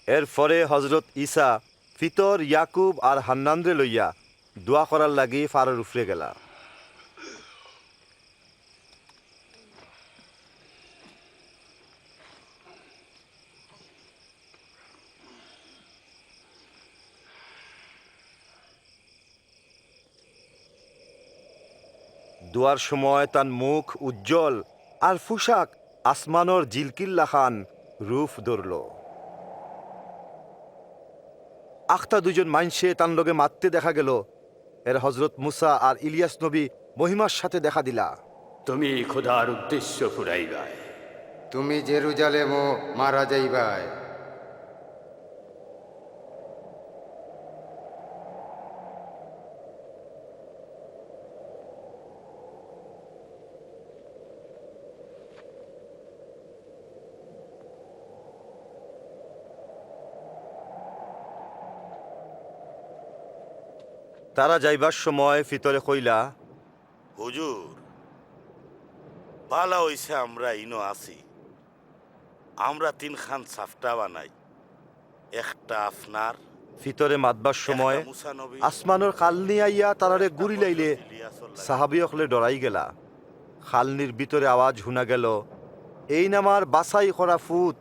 এরপরে হজরত ঈসা পিতর, ইয়াকুব আর হান্নানরে লইয়া দোয়া করার লাগি পাড়র উপরে গেলা। দোয়ার সময় তান মুখ উজ্জ্বল আর পোশাক আসমানর ঝিলকির লাখান রূপ ধরল। আখতা দুইজন মাইনষে তান লগে মাততে দেখা গেল। এর হজরত মুসা আর ইলিয়াস নবী মহিমার সাথে দেখা দিলা। তুমি খোদার উদ্দেশ্য ফুরাইবায়। তুমি জেরুজালেমও মারা যাইবায়। তারা যাইবার সময় পিতরে কইলা, হুজুর, বালা অইছে আমরা ইনো আছি। আমরা তিনখান চাপটা বানাই, একটা আপনার, পিতরে মাতবার সময় একটা মুসা নবী, আসমানর কালনি আইয়া তারারে ঘুরিলাইলে সাহাবী অকলে ডরাই গেলা। কালনির ভিতরে আওয়াজ হুনা গেল, "এইন আমার বাছাই করা ফুত,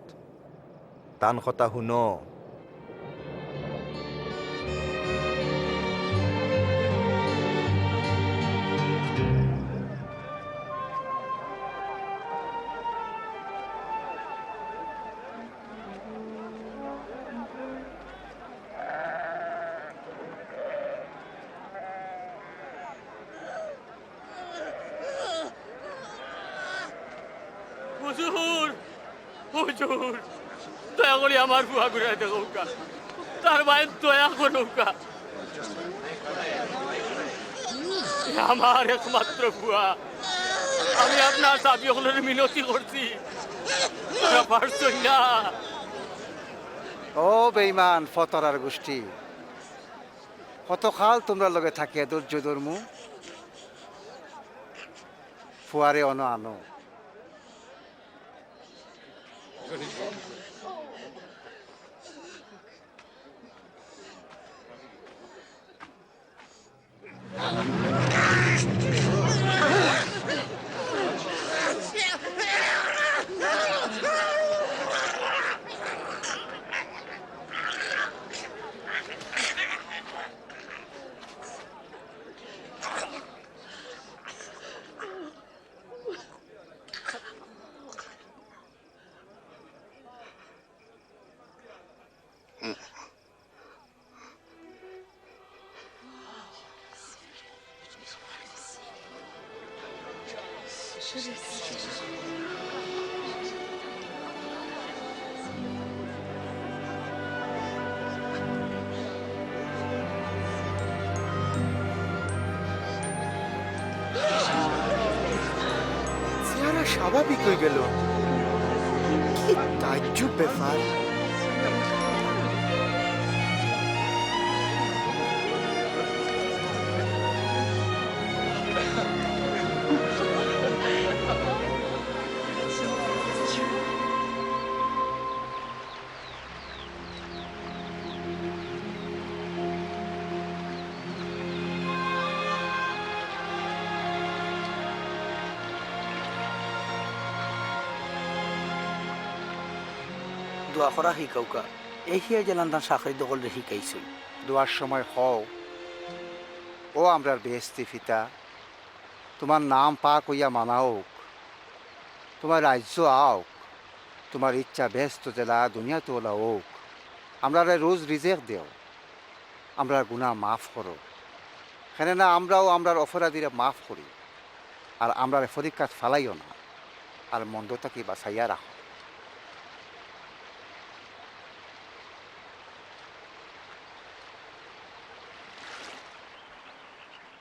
তান কথা হুনো।" হুজুর, হুজুর, দয়া করি আমার ফুয়াগুরে দেখউক্কা, তার বায় দয়া করউক্কা। এ আমার একমাত্র ফুয়া, আমি আপনার সাহাবী অকলরে মিনতি করছি, তারা পারছইন না। ও বেঈমান ফতরার গুষ্টি, কতকাল তুমরার লগে থাকিয়া ধৈর্য ধরমু? ফুয়ারে অনো আনো। চেহারা স্বাভাবিক অই গেল। কি তাজ্জুব ব্যাপার! দোয়া করা হিকাউক্কা। এ হিয়া জালান্দান শাকরি দকলরে হিকাইছইন। দোয়ার সময় কও, "ও আমরার বেহেস্তি পিতা, তুমার নাম পাক অইয়া মানা অউক, তুমার রাইজ্য আউক, তুমার ইচ্ছা বেহেস্তো যেলা দুনিয়াত অলা অউক। আমরারে রুজ রিজেক দেও, আমরার গুনা মাফ করো। কেনে না আমরাও আমরার অপরাধীরে মাফ করি, আর আমরারে পরীক্ষাত ফালাইও না, আর মন্দ থাকি বাচাইয়া রাখো।"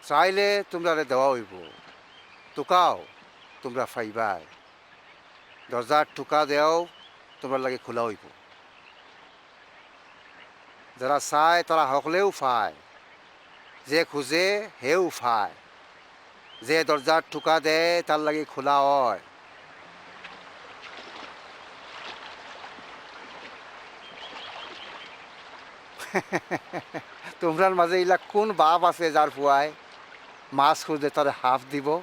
চাইলে তুমরারে দেওয়া অইবো, টুকাও, তুমরা পাইবায়। দরজার টুকা দেও, তুমরার লাগি খুলা অইবো। যারা চায়, তারা হকলেউ পায়, যে খুজে, হেউ পায়। যে দরজার টুকা দেয়, তার লাগি খুলা অয়। তুমরার মাঝে ইলা কুন বাপ আছে যার পুয়ায় মাছ খুজলে তারে হাফ দিবো,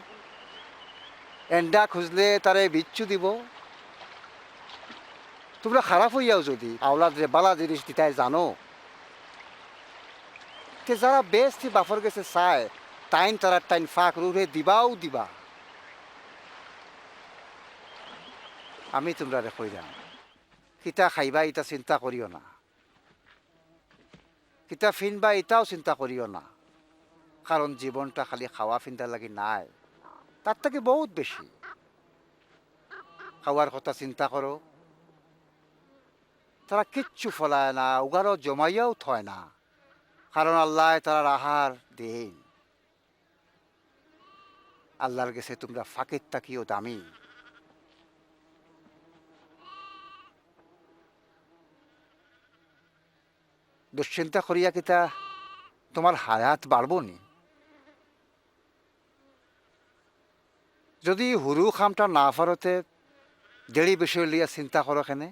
এন্ডা খুজলে তারে বিচ্ছু দিবো? তুমরা খারাপ অইয়াও যুদি আওলাদরে বালা জিনিস দিতায় জানো, তে যারা বেহেস্তি বাফর গেছে চায়, তাইন তারার টাইন ফাক রুরে দিবাউ দিবা। আমি তুমরারে কইরাম, কিতা খাইবা ইতা চিন্তা করিও না, কিতা ফিনবা ইতাও চিন্তা করিও না, কারণ জীবনটা খালি খাওয়া ফিন্দার লাগি নায়, তার থাকি বউত বেশি। খাওয়ার কথা চিন্তা করো, তারা কিচ্ছু ফলায় না, উগারো জমাইয়াও থয় না, কারণ আল্লায় তারার আহার দেইন। আল্লার গেছে তুমরা ফাকির থাকিও দামি। দুশ্চিন্তা করিয়া কিতা তুমার হায়াত বাড়বো নি? যুদি হুরু কামটা না পারো তে দেরি বিষয় লইয়া চিন্তা করো কেনে?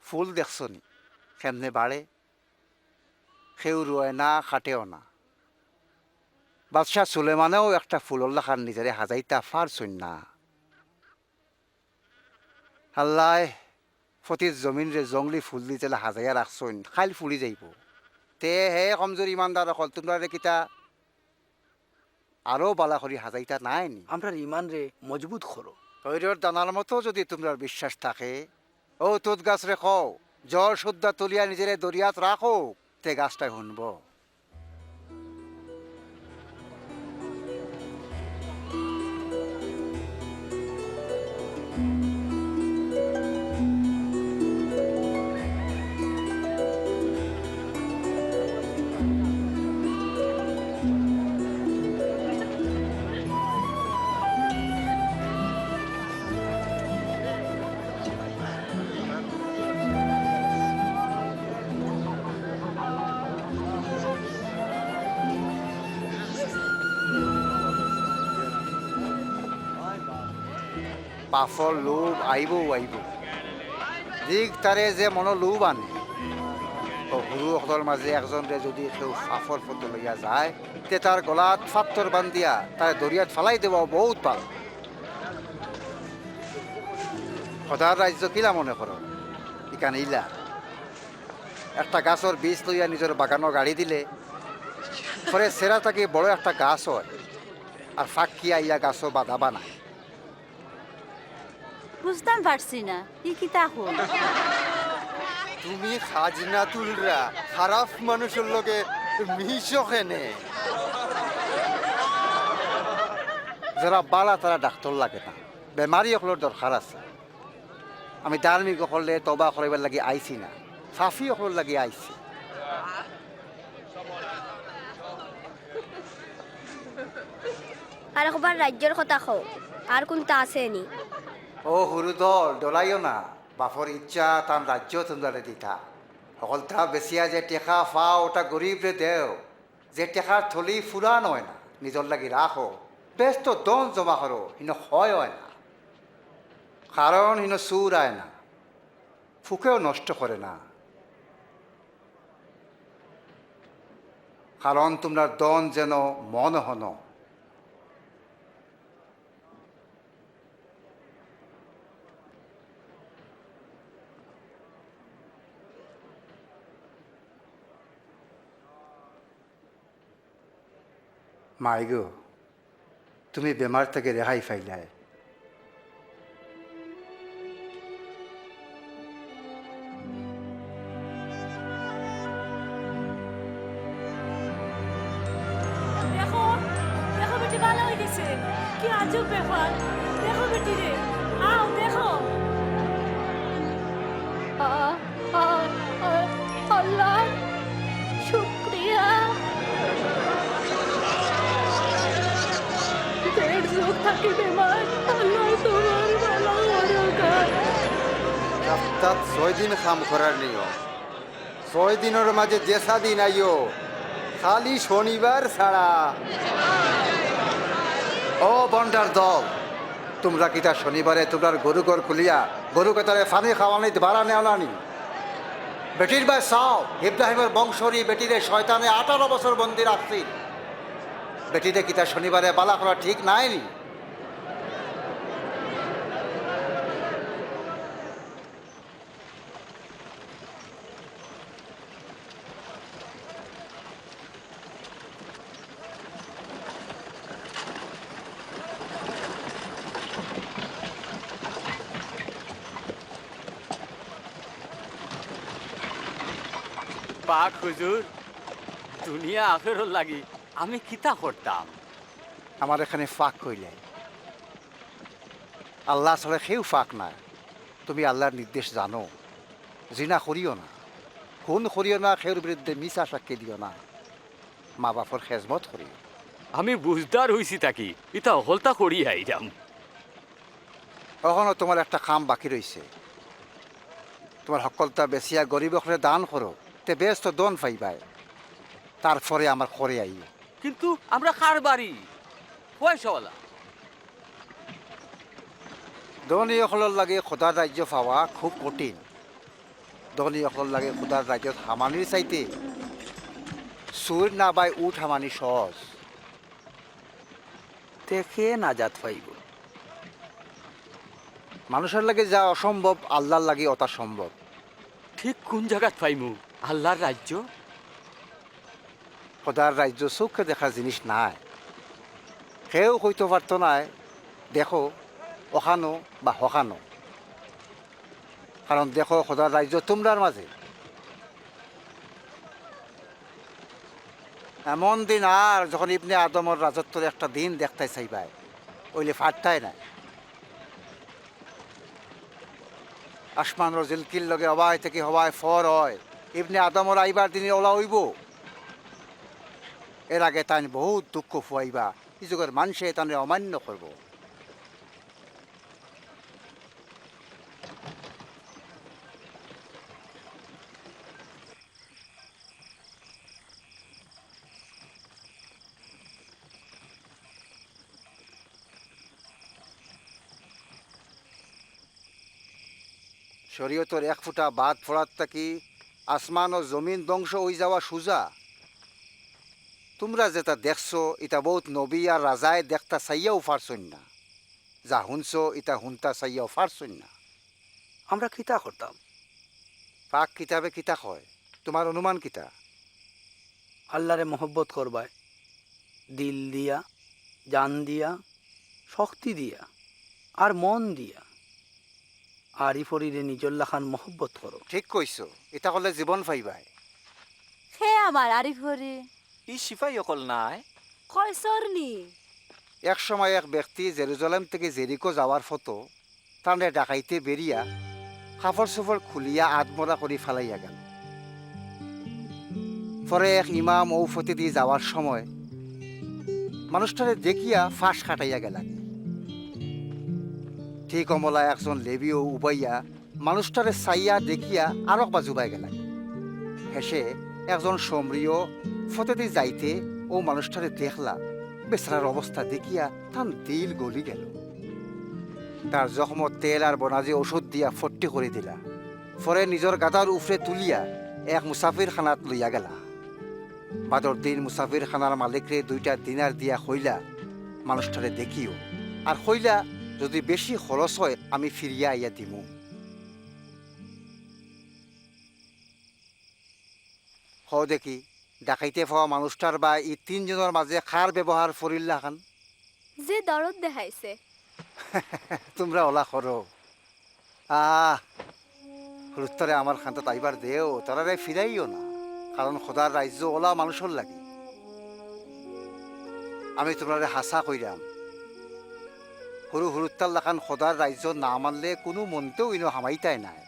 ফুল দেখছো নি কেমনে বাড়ে? কেউ রোয় না, কাটেও না। বাদশা সুলেমানেও একটা ফুলর লাখান নিজেরে হাজাইতা পারছইন না। আল্লায় ফতির জমিনরে জংলি ফুল দি যেলা হাজাইয়া রাখছইন, কাইল ফুড়ি যাইবো। তে হে কমজোর ইমানদার অকল, তুমরারে কিতা আরো বালা করি হাজাইতা নায় নি? আমরার ইমানরে মজবুত করো। তৈরর দানার মতো যুদি তুমরার বিশ্বাস থাকে, অউ তুত গাছরে কও, জড় সুদ্ধা তুলিয়া নিজেরে দরিয়াত রাখো, তে গাছটায় হুনবো। পাপর লোভ আইবো, আইবো। দিক তারে যে মনো লোভ আনে। অউ হুরু অকলর মাঝে একজনরে যুদি কেউ পাপর পথো লইয়া যায়, তে তার গলাত ফাত্তর বান্ধিয়া তারে দরিয়াত ফালাই দেওয়া বউত ভালা। খোদার রাইজ্য কিলা মনে করো? ইখান ইলা। একটা গাছর বীজ লইয়া নিজর বাগানো গাড়ি দিলে, পরে সেরা থাকি বড় একটা গাছ অয়, আর পাখি আইয়া গাছো বাধা বানায়। বুঝতাম পারছি না, ই কিতা কইন? তুমি খাজনা তুলরা, খারাপ মানুষর লগে মিশো কেনে? যারা বালা তারা ডাক্তর লাগে না, বেমারি অকলর দরকার আছে। আমি ধার্মিক অকলরে তওবা করাইবার লাগি আইছি না, পাপী অকলর লাগি আইছি। আর একবার রাইজ্যর কথা কও, আর কুনতা আছে নি? ও হুরু দল, ডরাইও না, বাপর ইচ্ছা তান রাইজ্য তুমরারে দিতা। হকলতা বেচিয়া যে টেকা পাও, ওটা গরিবরে দেও। যে টেকার থলি ফুরান অয় না, নিজর লাগি রাখো। বেহেস্তো ধন জমা করো, হিনো ক্ষয় অয় না। কারণ হিনো চুর আয় না, ফুকেও নষ্ট করে না। কারণ তুমরার ধন যেন মন হন। মাই গো, তুমি বেমার থাকি রেহাই পাইলায়। দেখো, দেখো বেটি ভালা অই গেছে। কি আজব ব্যাপার। দেখো বেটি রে, আও দেখো। আ, আ, আ, আল্লাহ, শুকরিয়া। দেড় যুগ থাকি বেমার, আল্লাহ তোমার ভালা করুক। সপ্তাত ছয় দিন কাম করার নিয়ম। ছয় দিনর মাঝে যেছা দিন আইও, খালি শনিবার ছাড়া। ও বন্ডার দল, তুমরা কিতা শনিবারে তুমরার গরু ঘর খুলিয়া গরু কটারে পানি খাওয়ানিত বারা নেও না নি? বেটির বায় চাও, ইব্রাহিমর বংশর ই বেটিরে শয়তানে আঠারো বছর বন্দি রাখছিল। বেটিরে কিতা শনিবারে ভালা করা ঠিক নায় নি? পাক হুজুর, দুনিয়া আখেরর লাগি আমি কিতা করতাম? আমার এখানে পাক কইলে আল্লাহ ছাড়া কেউ পাক নাই। তুমি আল্লাহর নির্দেশ জানো। জিনা করিও না, খুন করিও না, কেউর বিরুদ্ধে মিছা সাক্ষী দিও না, মা বাপর খেজমত করিও। আমি বুঝদার অইছি থাকি, ইতা হকলতা করি আইরাম। অখনো তোমার একটা কাম বাকি রইছে। তোমার হক্কলতা বেচিয়া গরিব অকলরে দান করো, তে বেহেস্তো ধন পাইবায়। তারপরে আমার ঘরে আইও। কিন্তু আমরা কারবারি, পয়সাওয়ালা। ধনী অকলর লাগি খোদার রাইজ্য পাওয়া খুব কঠিন। ধনী অকলর লাগি খোদার রাইজ্যত হামানির চাইতে চুইর নাবায় উট হামানি সহজ। তে কে নাজাত পাইবো? মানুষর লাগি যা অসম্ভব, আল্লাহর লাগি অতা সম্ভব। ঠিক কুন জাগাত পাইমু আল্লাহর রাইজ্য? খোদার রাইজ্য চউখে দেখার জিনিস নায়। কেউ কইতো পারতো নায়, দেখো অখানো বা হখানো। কারণ দেখো, খোদার রাইজ্য তুমরার মাঝে। এমন দিন আর যখন ইবনে আদমর রাজত্বর একটা দিন দেখতায় চাইবায়, অইলে পারতায় নায়। আসমানর জিলকির লগে হবায় থাকি হবায় ফর অয়, ইবনে আদমর আইবার দিনে অলা অইবো। এর আগে তাইন বহুত দুঃখ ফুয়াইবা, ই যুগর মানষে তানরে অমান্য করবো। শরীয়তর এক ফুটা বাদ পড়ার থাকি আসমান ও জমিন ধ্বংস অই যাওয়া সুজা। তুমরা যেটা দেখছো, ইটা বহুত নবী আর রাজায় দেখতা চাইয়াও পারছইন না। যা হুনছো, ইটা হুনতা চাইয়াও পারছইন না। আমরা কিতা করতাম? পাক কিতাবে কিতা কয়? তুমার অনুমান কিতা? আল্লারে মহব্বত করবায়, দিল দিয়া, জান দিয়া, শক্তি দিয়া, আর মন দিয়া। আর ই পরীরে নিজর লাখান মহব্বত করো। ঠিক কইছো, ইতা করলে জীবন পাইবায়। হে আমার আরিফরে। ই সিপাই অকল নায়। কয়সর নি? এক সময় এক ব্যক্তি জেরুজালেম থাকি জেরিকো যাওয়ার পথো তানরে ডাকাইতে বেরিয়া কাপড়-চোপড় খুলিয়া আধমরা করি ফালাইয়া গেল। পরে এক ইমাম অউ পথেদি যাওয়ার সময় মানুষটারে দেখিয়া পাশ কাটাইয়া গেলাগি। ঠিক অমলা একজন লেবীও উবাইয়া মানুষটারে চাইয়া দেখিয়া আরক বাজুবায় গেলাগি। হেষে একজন সামরিও পথেদি যাইতে অউ মানুষটারে দেখলা, বেচারার অবস্থা দেখিয়া তান দিল গলি গেল। তার জখমো তেল আর বনাজি ঔষধ দিয়া ফট্টি করি দিলা। পরে নিজর গাধার উপরে তুলিয়া এক মুসাফিরখানাত লইয়া গেলা। বাদর দিন মুসাফিরখানার মালিকরে দুইটা দিনার দিয়া কইলা, "মানুষটারে দেখিও, আর কইলা, যদি বেশি খরচ হয়, আমি ফিরিয়া আইয়া দিমু।" কও দেখি, ডাকাইতে পাওয়া মানুষটার বা ই তিনজনর মাঝে কার ব্যবহার ফরিল্লাখান? যে দরদ দেখাইছে। তুমরা অলা করো। আহ, হুরুত্তারে আমার কান্দাত আইবার দেও, তারারে ফিরাইও না। কারণ খোদার রাইজ্য অলা মানুষর লাগি। আমি তুমরারে হাছা কইরাম, হুরু হুরুত্তার লাখান খোদার রাইজ্য না মানলে কুনু মন্তেউ ইনো হামাইতায় নায়।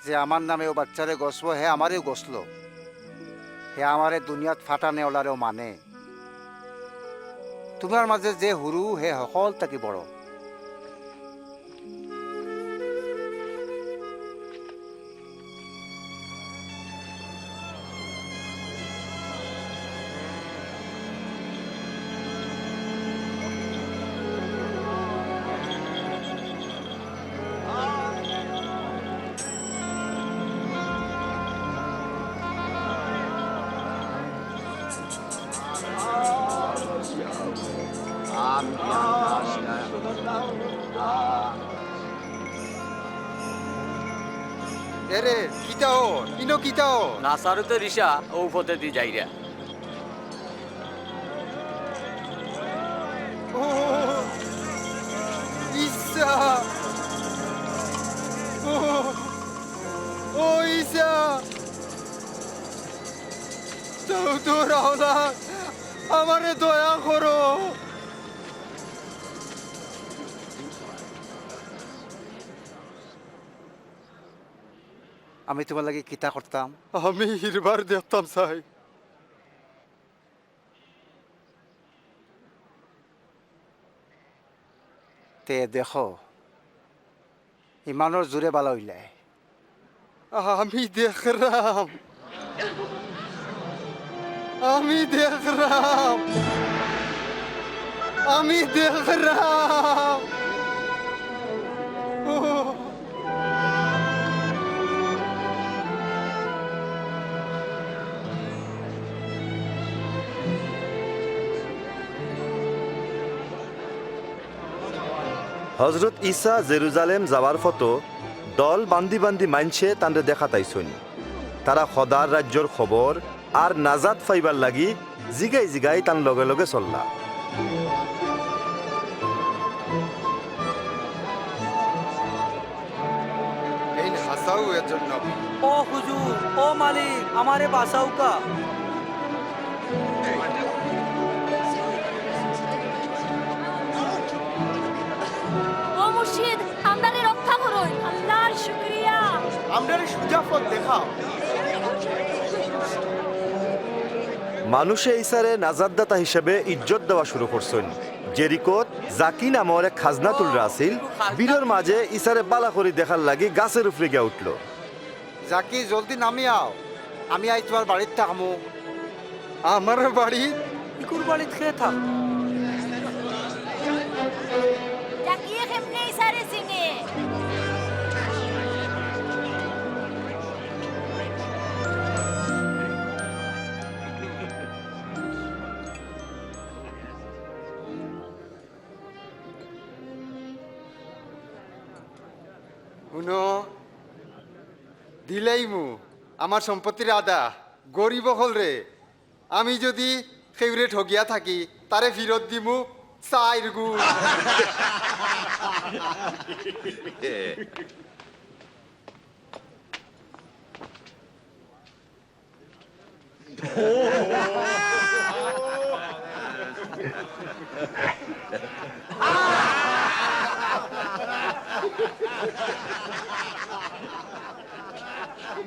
যে আমার নামে অউ বাচ্চারে গছবো, হে আমারেউ গছলো। হে আমারে দুনিয়াত ফাটানেওয়ালারেও মানে। তুমরার মাঝে যে হুরু, হে হকল থাকি বড়। এরে, কিতা অর? ইনো কিতা অর? নাসারুতে রিসা অউ পথেদি যাইরা। ও, ইসা! ও, ও, ইসা! তো, তো, রাওলা, আমারে দয়া করো। আমি তুমার লাগি কিতা করতাম? আমি হিরবার দেখতাম চাই। তে দেখো, ইমানর জোরে বালা অইলায়। আমি দেখরাম, আমি দেখরাম, আমি দেখরাম। ও। হজরত ইসা জেরুজালেম যাওয়ার পথো দল বান্দি বান্দি মাইনষে তানরে দেখাত আইছইন। তারা খোদার রাইজ্যর খবর আর নাজাত পাইবার লাগি জিগাই জিগাই তান লগে লগে চললা। এইন হাছাউ একজন নবী। ও হুজুর, ও মালিক, আমারে বাঁচাউক্কা। ও মুর্শিদ, আমরারে রক্ষা করইন। আল্লাহর শুকরিয়া। আমরারে সুজা পথ দেখাও। মানুষে ইসারে নাজাতদাতা হিসাবে ইজ্জত দেওয়া শুরু করছইন। জেরিকোত জাকি নামর এক খাজনা তুলরা আছিল, ভিড়র মাঝে ইসারে বালা করি দেখার লাগি গাছের উপরে গিয়া উঠলো। জাকি, জলদি নামি আও, আমি আইজ তুমার বাড়িত থাকমু। আমার বাড়িত? ইকুর বাড়িত কে থাক? জাকিয়ে কেমনে ইসারে চিনে? হুনো, দিলাইমু আমার সম্পত্তির আধা গরিব অকলরে। আমি যদি কেউরে ঠগিয়া থাকি, তারে ফিরত দিমু চাইর গুণ।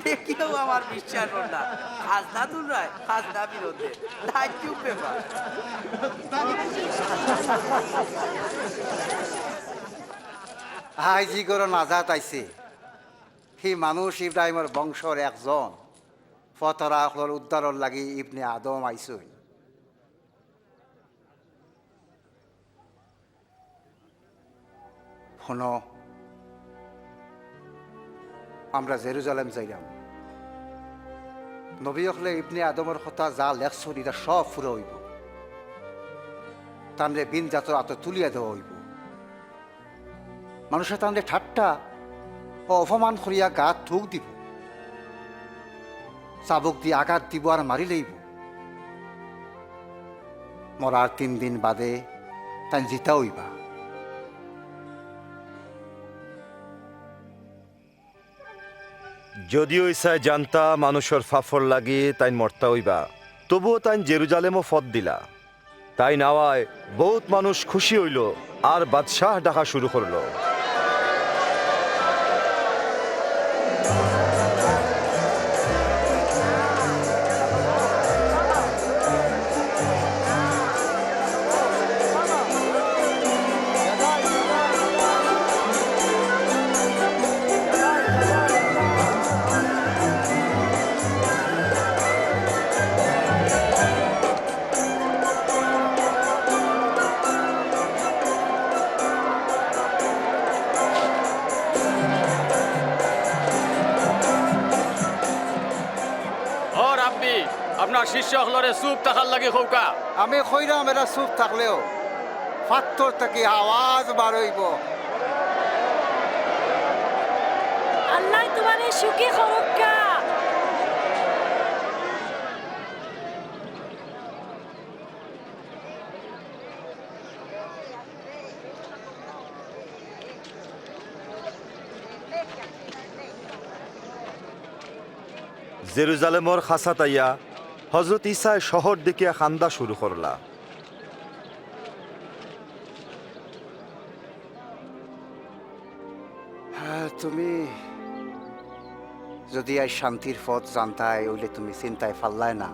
দেখিয়াও আমার বিশ্বাস অর না। খাজনা তুলরায়, খাজনা ফিরত দে। তাজ্জুব ব্যাপার। আইজ ই ঘরো নাজাত আইছে। হি মানুষ ইব্রাহিমর বংশর একজন। ফতরা অকলর উদ্ধারর লাগি ইবনে আদম আইছইন। হুনো, আমরা জেরুজালেম যাইরাম। নবী অকলে ইবনে আদমর কথা যা লেখছইন, ইতা সব পুরা অইবো। তানরে বিন জাতর আতো তুলিয়া দেওয়া অইবো। মানুষে তানরে ঠাট্টা ও অপমান করিয়া গাত থুক দিবো, চাবুক দি আঘাত দিবো আর মারিলাইবো। মরার তিন দিন বাদে তাইন জিতা অইবা। যদিও ইছায় জানতা মানুষর ফাফর লাগি তাইন মরতা অইবা, তবুও তাইন জেরুজালেমো ফত দিলা। তাইন আওয়ায় বউত মানুষ খুশি অইলো আর বাদশাহ ডাকা শুরু করলো। ও রাব্বি, আপনার শিষ্য অকলরে চুপ থাকার লাগি কউক্কা। আমি কইরাম এরা চুপ থাকলেও ফাত্তর থাকি আওয়াজ বার অইবো। আল্লায় তুমারে সুখী করউক্কা। জেরুজালেমর খাছাত আইয়া হজরত ইছায় শহর দেখিয়া কান্দা শুরু করলা। হ্যাঁ, তুমি যুদি আইজ শান্তির পথ জানতায়, অইলে তুমি চিন্তায় ফারলায় না।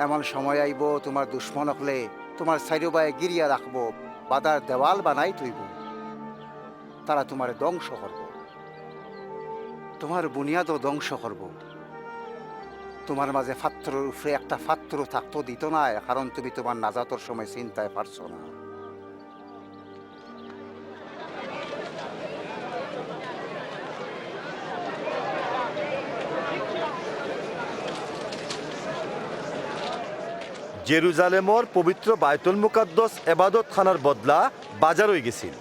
এমন সময় আইবো, তুমার দুশমন অকলে তুমার চাইরোবায় গিরিয়া রাখবো, বাধার দেওয়াল বানাই থইবো। তারা তুমারে ধ্বংস করবো, তুমার বুনিয়াদও ধ্বংস করবো। তুমার মাঝে ফাত্তরর উপরে একটা ফাত্তরও থাকতো দিতো নায়, কারণ তুমি তুমার নাজাতর সময় চিন্তায় পারছো না। জেরুজালেমর পবিত্র বায়তুল মুকাদ্দস এবাদতখানার বদলা বাজার অইগেছিল।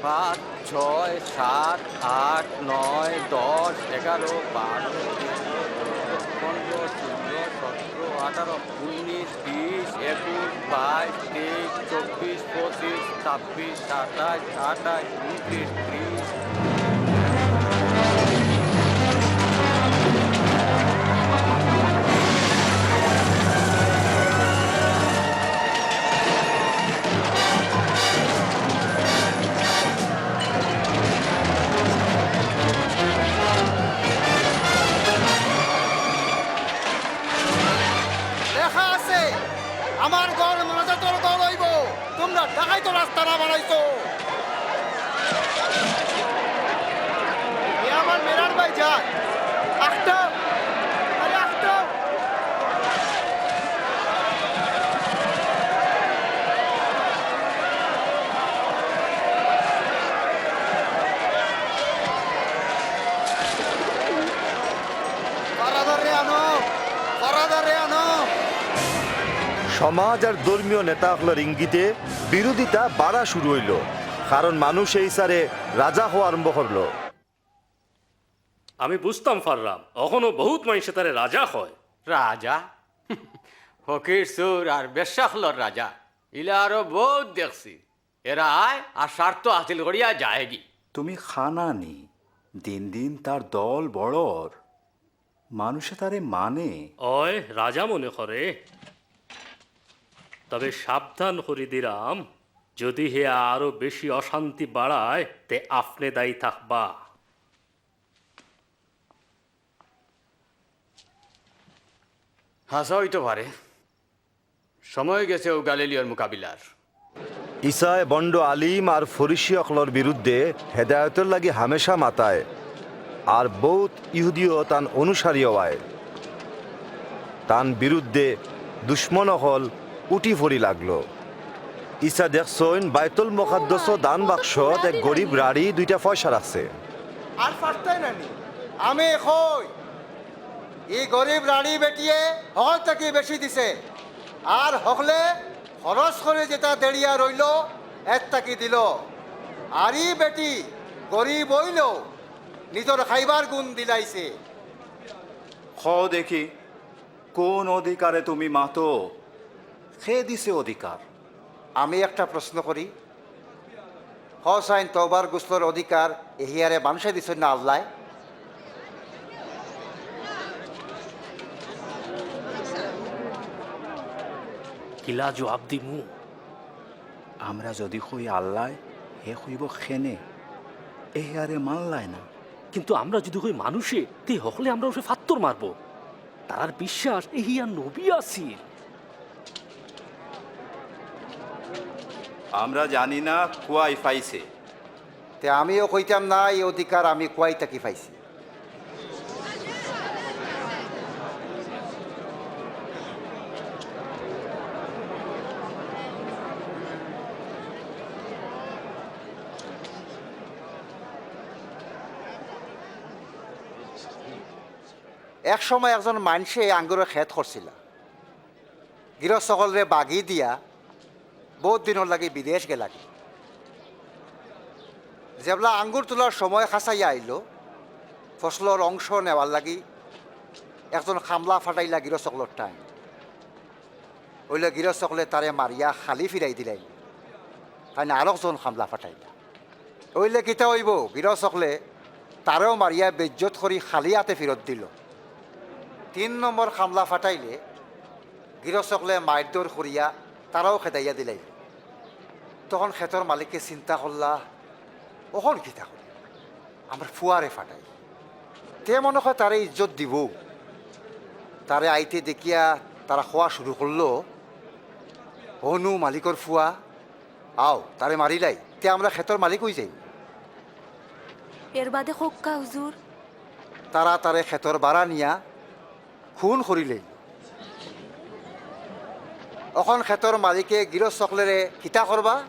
পাঁচ, ছয়, সাত, আট, নয়, দশ, এগারো, বারো, তেরো, চৌদ্দ, পনেরো, ষোলো, সতেরো, আঠারো, উনিশ, বিশ, একুশ, বাইশ, তেইশ, চব্বিশ, পঁচিশ, ছাব্বিশ, সাতাইশ, আঠাইশ, ঊনত্রিশ, ত্রিশ। লেখা আছে, আমার ঘর মোনাজাতর ঘর অইবো, তুমরা ডাকাইতো রাস্তা না বানাইছো। এ আমার মেরার ভাই যায়, আখতাম, আরে আখতাম। ফারাদারে আনো, ফারাদারে আনো। সমাজ আর ধর্মীয় নেতা অকলর ইঙ্গিতে বিরোধিতা বাড়া শুরু অইলো, কারণ মানুষ এই সারে রাজা হওয়া আরম্ভ করলো। আমি বুঝতাম পারলাম, অখনো বহুত মাইনষে তারে রাজা কয়। রাজা? ফকির চুর আর বেশ্যা অকলর রাজা। ইলা আরো বউত দেখছি। এরা আয় আর স্বার্থ হাসিল করিয়া যায়গি। তুমি খানা নি, দিন দিন তার দল বড়র, মানুষে তারে মানে। অয় রাজা মনে করে। তবে সাবধান করি দিরাম, যদি হে আরো বেশি অশান্তি বাড়ায়, তে আপনে দায়ী থাকবা। হাছা অইতো পারে। সময় গেছে অউ গালিলিওর মোকাবিলার। ইছায় ভণ্ড আলিম আর ফরিসি অকলর বিরুদ্ধে হেদায়তর লাগি হামেশা মাতায়, আর বউত ইহুদিও তান অনুসারী অওয়ায়। তান বিরুদ্ধে দুশমন অকল উঠি ফড়ি লাগলো। ইছা দেখছইন বাইতুল মুকাদ্দসো দান বাক্সত এক গরিব রাড়ি দুইটা পয়সা রাখছে। আর পারতায় না নি? আমি কই, ই গরিব রাড়ি বেটিয়ে হকল থাকি বেশি দিছে, আর হকলে খরচ করি যেটা দেড়িয়া রইলো, এর থাকি দিলো। আর ই বেটি গরিব অইলেও নিজর খাইবার গুণ দিলাইছে। কও দেখি, কোন অধিকারে তুমি মাতো? কে দিছে অধিকার? আমি একটা প্রশ্ন করি, কও চাইন, তওবার গোসলর অধিকার এহিয়ারে মানষে দিছইন না আল্লায়? কিলা জুয়াব দিমু? আমরা যুদি কই আল্লায়, হে কইবো কেনে, এহিয়ারে মানলায় না। কিন্তু আমরা যুদি কই মানুষে, তে হকলে আমরার উপরে ফাত্তর মারবো। তারার বিশ্বাস এহিয়া নবী আছিল। আমরা জানি না কুয়াই পাইছে। তে আমিও কইতাম না ই অধিকার আমি কুয়াই থাকি পাইছি। এক সময় একজন মানষে আঙ্গুরর খেত করছিলা। গিরস্ত অকলরে বাগি দিয়া বউত দিনর লাগি বিদেশ গেলাগি। যেবলা আঙ্গুর তুলার সময় কাছাইয়া আইলো, ফসলর অংশ নেওয়ার লাগি একজন কামলা ফাটাইলা গিরস্ত অকলর টাইন। অইলে গিরস্ত অকলে তারে মারিয়া খালি ফিরাই দিলাইলা। তাইন আরকজন কামলা ফাটাইলা। অইলে কিতা অইবো? গিরস্ত অকলে তারেও মারিয়া বেইজ্জত করি খালি আতে ফিরত দিলো। তিন নম্বর কামলা ফাটাইলে গিরস্ত অকলে মাইরধর করিয়া তারাও খেদাইয়া দিলাইলা। তখন খেতর মালিকে চিন্তা করলা, অখন কিতা করি? আমার ফুয়ারে ফাটাই, তে মনো কয় তারে ইজ্জত দিবো। তারে আইতে দেখিয়া তারা কওয়া শুরু করলো, "অনো মালিকর ফুয়া, আও, তারে মারিলাই, তে আমরা খেতর মালিক অইযাইমু।" এর বাদে কউক্কা হুজুর। তারা তারে খেতর বারা নিয়া খুন করিলাইল। অখন খেতর মালিকে গিরস্ত অকলরে কিতা করবা?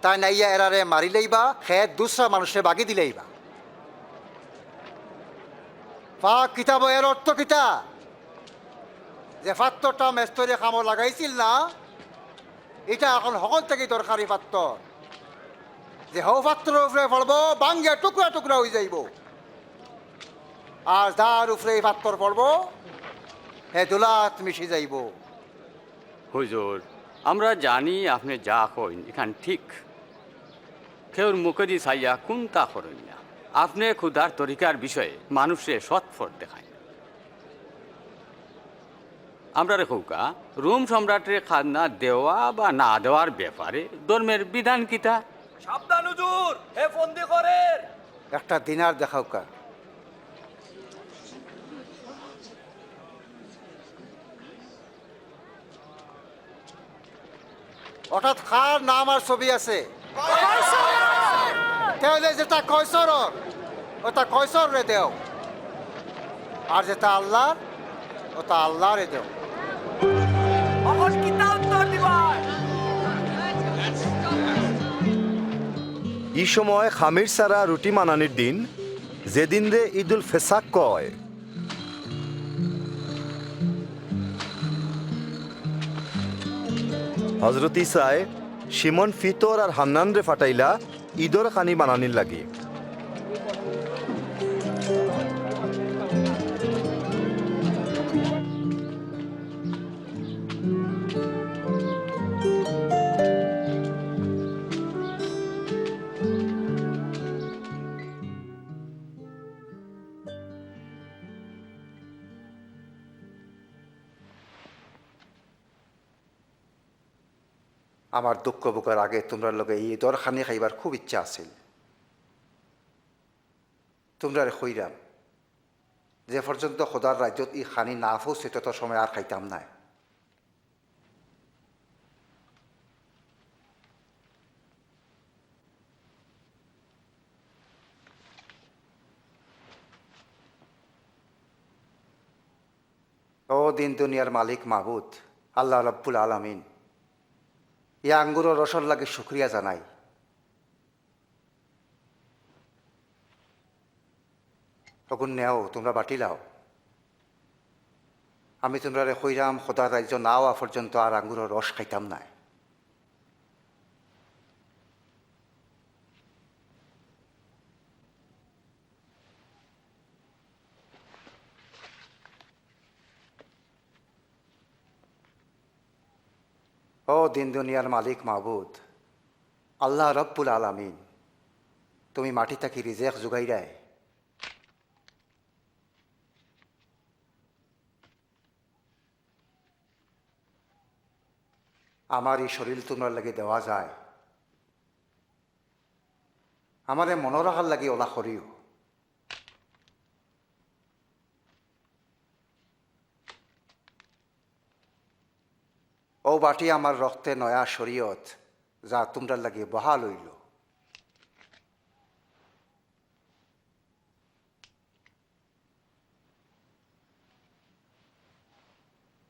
তাইন আইয়া এরারে মারিলাইবা, খেত দুসরা মানষে বাগি দিলাইবা। পাক কিতাবো এর অর্থ কিতা? যে ফাত্তরটা মেস্তরি কামো লাগাইছিল না, ইটা অখন হকল থাকি দরকারি ফাত্তর। যে হউ ফাত্তরর উপরে পড়বো, ভাঙ্গিয়া টুকরা টুকরা অইযাইবো। আর যার উপরে ই ফাত্তর পড়বো, হে ধুলাত মিশি যাইবো। হুজুর, আমরা জানি আপনে যা কইন, ইখান ঠিক। কেউর মুখেদি চাইয়া কুন্তা করইন না। আপনে খুদার তরিকার বিষয়ে মানুষরে সৎ পথ দেখাইন। আমরারে কউক্কা, রোম সম্রাটরে খাজনা দেওয়া বা না দেওয়ার ব্যাপারে ধর্মের বিধান কিতা? সাবধান হুজুর, হে ফন্দি করের। একটা দিনার দেখাউক্কা। অর্থাৎ কার নাম আর ছবি আছে? তাইলে যেটা কয়সরর, ওটা কয়সররে দেও, আর যেটা আল্লাহর, ওটা আল্লাহরে দেও। অখন কিতা উত্তর দিবায়? ই সময় খামির ছাড়া রুটি মানানির দিন, যেদিনরে ঈদুল ফেসাক কয়। হজরত ইসায় শিমন ফিতর আর হান্নানরে ফাটাইলা ঈদর খানি বানানির লাগি। আমার দুঃখ ভোগর আগে তুমরার লগে ই ইদর খানি খাইবার খুব ইচ্ছা আছিল। তুমরারে কইরাম, যে পর্যন্ত খোদার রাইজ্যত ই খানি না পৌঁছে, তত সময় আর খাইতাম নায়। ও দিন দুনিয়ার মালিক মাবুদ, আল্লাহ রব্বুল আলামিন, ই আঙ্গুরর রসর লাগি শুকরিয়া জানাই। অগুন নেও, তুমরা বাটি লাও। আমি তুমরারে কইরাম, খোদার রাইজ্য না অওয়া পর্যন্ত আর আঙ্গুরর রস খাইতাম নায়। ও দিন দুনিয়ার মালিক মাবুদ, আল্লাহ রব্বুল আলামিন, তুমি মাটি থাকি রিজেক জুগাইরায়। আমার ই শরীর তুমরার লাগি দেওয়া যায়, আমারে মনো রাখার লাগি অলা করিও। অউ বাটি আমার রক্তে নয়া শরীয়ত, যা তুমরার লাগি বহাল অইলো।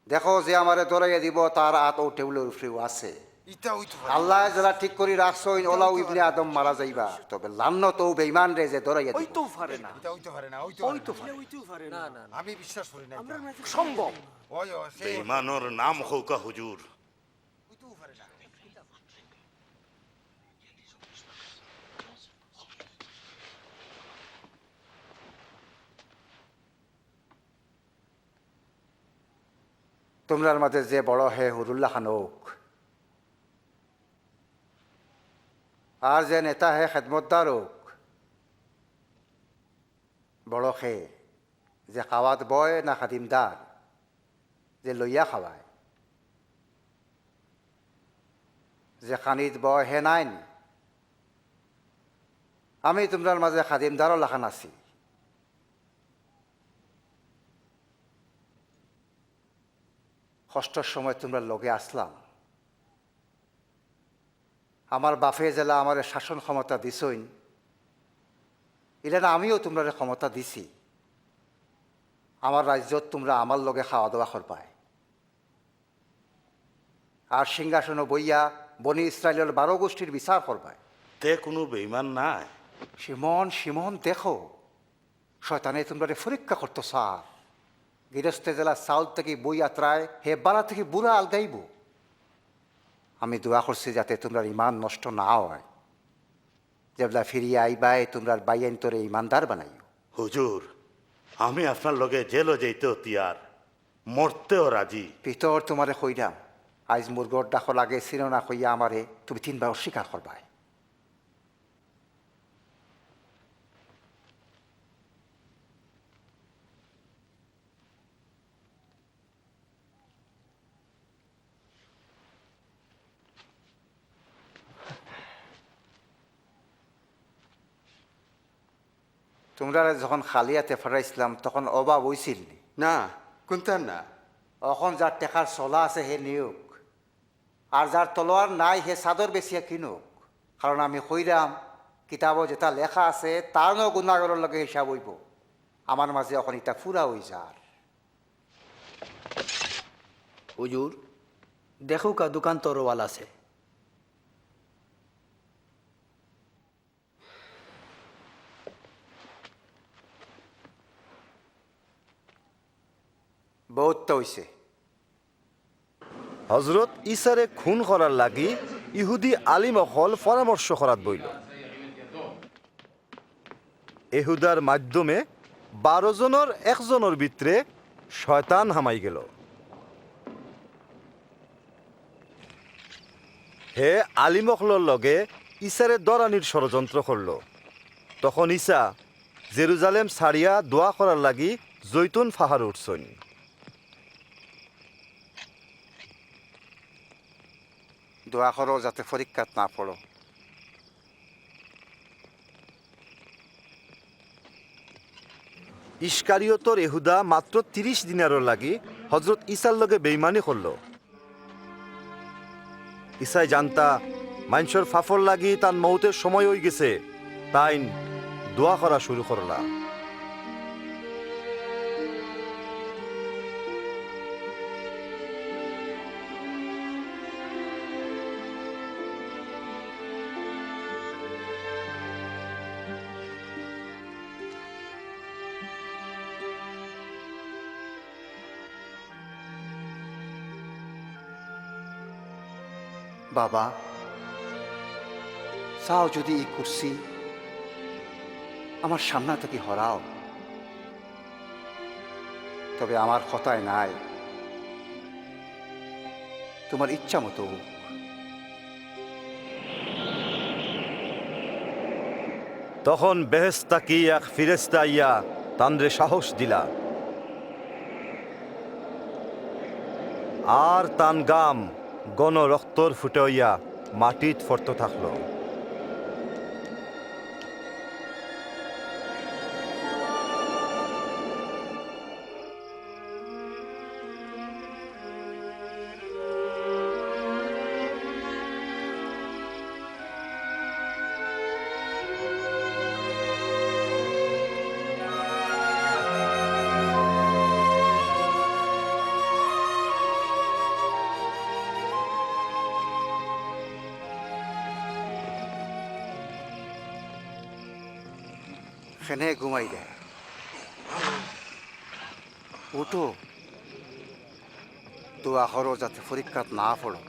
দেখো, যে আমারে ধরাইয়া দিবো, তার আত অউ টেবুলর উপরেউ আছে। ইতা অইতো পারে না। আল্লায় যেলা ঠিক করি রাখছইন, অলাউ ইবনে আদম মারা যাইবা, তবে লানত অউ বেইমানরে যে ধরাইয়া দিবো। অইতো পারে না। ইতা অইতো পারে না, অইতো পারে না। না, না, না। আমি বিশ্বাস করি না ইতা। সম্ভব। অয়, অয়, সে বেইমানর নাম কউক্কা হুজুর। অইতো পারে না। তুমরার মাঝে যে বড় হে হুরুল্লাহ খান অউক, আর যে নেতা হে খেদমতদার অউক, বড় হে যে খাওয়াত বয় না খাদিমদার, যে লইয়া খাওয়ায়, যে খানিত বয় হে নাইন। আমি তুমরার মাঝে খাদিমদারর লাখান আছি। কষ্টর সময় তুমরার লগে আছলাম। আমার বাফে যেলা আমারে শাসন ক্ষমতা দিছইন, ইলান আমিও তুমরারে ক্ষমতা দিছি। আমার রাইজ্যত তুমরা আমার লগে খাওয়া দাওয়া করবায়। আর সিংহাসনো বইয়া বনি ইসরাইলর বারো গোষ্ঠীর বিচার করবায়। তে কুনু বেইমান নায়। শিমন, শিমন, দেখো, শয়তানে তুমরারে পরীক্ষা করতো চার। গিরস্তে যেলা চাউল থাকি বই আতরায়, হে বালা থাকি বুরা আলগাইবো। আমি দোয়া করছি যাতে তুমরার ইমান নষ্ট না অয়। যেবলা ফিরিয়া আইবায়, তুমরার ভাইয়াইন্তরে ইমানদার বানাইও। হুজুর, আমি আপনার লগে জেলো যাইতেও তিয়ার, মরতেও রাজি। পিতর, তুমারে কইরাম, আইজ মুরগর ডাকর আগে চিনো না কইয়া আমারে তুমি তিনবার অস্বীকার করবায়। তুমরারে যখন খালি আতে ফাটাইছলাম, তখন অভাব অইছিল নি? না, কুন্তা না। অখন যার টেকার চলা আছে, হে নিউক। আর যার তলোয়ার নাই, হে চাদর বেচিয়া কিনুক। কারণ আমি কইরাম, কিতাবো যেটা লেখা আছে, তার নু গুনাগারর লগে হিসাব অইবো। আমার মাঝে অখন ইটা ফুরা অইযার। হুজুর, দেখউক্কা, দোকান তো রওয়াল আছে। বউততা অইছে। হজরত ইছারে খুন করার লাগি ইহুদি আলিম অকল পরামর্শ করাত বইলো। এহুদার মাধ্যমে বারো জনর একজনর ভিতরে শয়তান হামাই গেলো। হে আলিম অকলর লগে ইছারে ধরানির ষড়যন্ত্র করলো। তখন ইছা জেরুজালেম ছাড়িয়া দোয়া করার লাগি জৈতুন ফাহারো উঠছইন। দোয়া করো যাতে পরীক্ষাত না পড়ো। ইস্কারিয়তর এহুদা মাত্র তিরিশ দিনারর লাগি হজরত ইছার লগে বেইমানি করলো। ইছায় জানতা, মানষর ফাফর লাগি তান মউতর সময় অইগেছে, তাইন দোয়া করা শুরু করলা। বাবা, চাও যদি ই কুরসি আমার সামনা থাকি হরাও, তবে আমার কথায় নাই, তুমার ইচ্ছা মতো অউক। তখন বেহেস্ত থাকি এক ফিরেস্তা আইয়া তানরে সাহস দিলা। আর তান গাম ঘন রক্তর ফুটা অইয়া মাটিত পড়তো থাকলো। কেনে ঘুমাইরায়? উঠো, দোয়া করো যাতে পরীক্ষাত না পড়ো।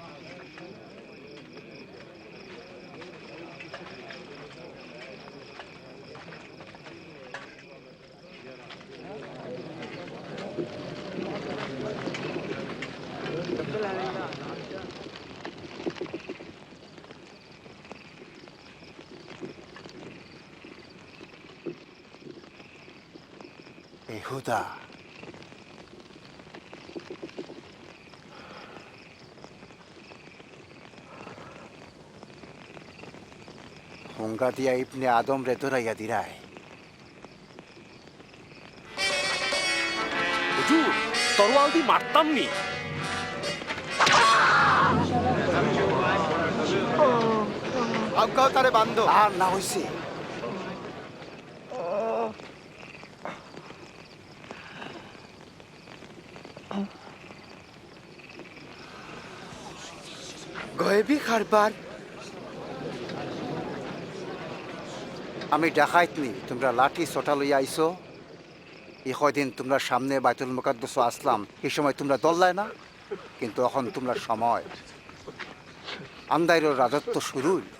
এহুদা। হুঙ্গা দিয়া ইবনে আদমরে ধরাইয়া দিরায়। হুজুর, তরোয়াল দি মারতাম নি। আউক্কাও তারে বান্ধো। আর না অইছে। গয়েবি কারবার। আমি ডাকাইত নি, তুমরা লাঠি সোটা লইয়া আইছো। ই কয়দিন তুমরার সামনে বাইতুল মুকাদ্দাসো আছলাম, হি সময় তুমরা দৌড়লায় না, কিন্তু অখন তুমরার সময়। আন্দাইরর রাজত্ব শুরু অইলো।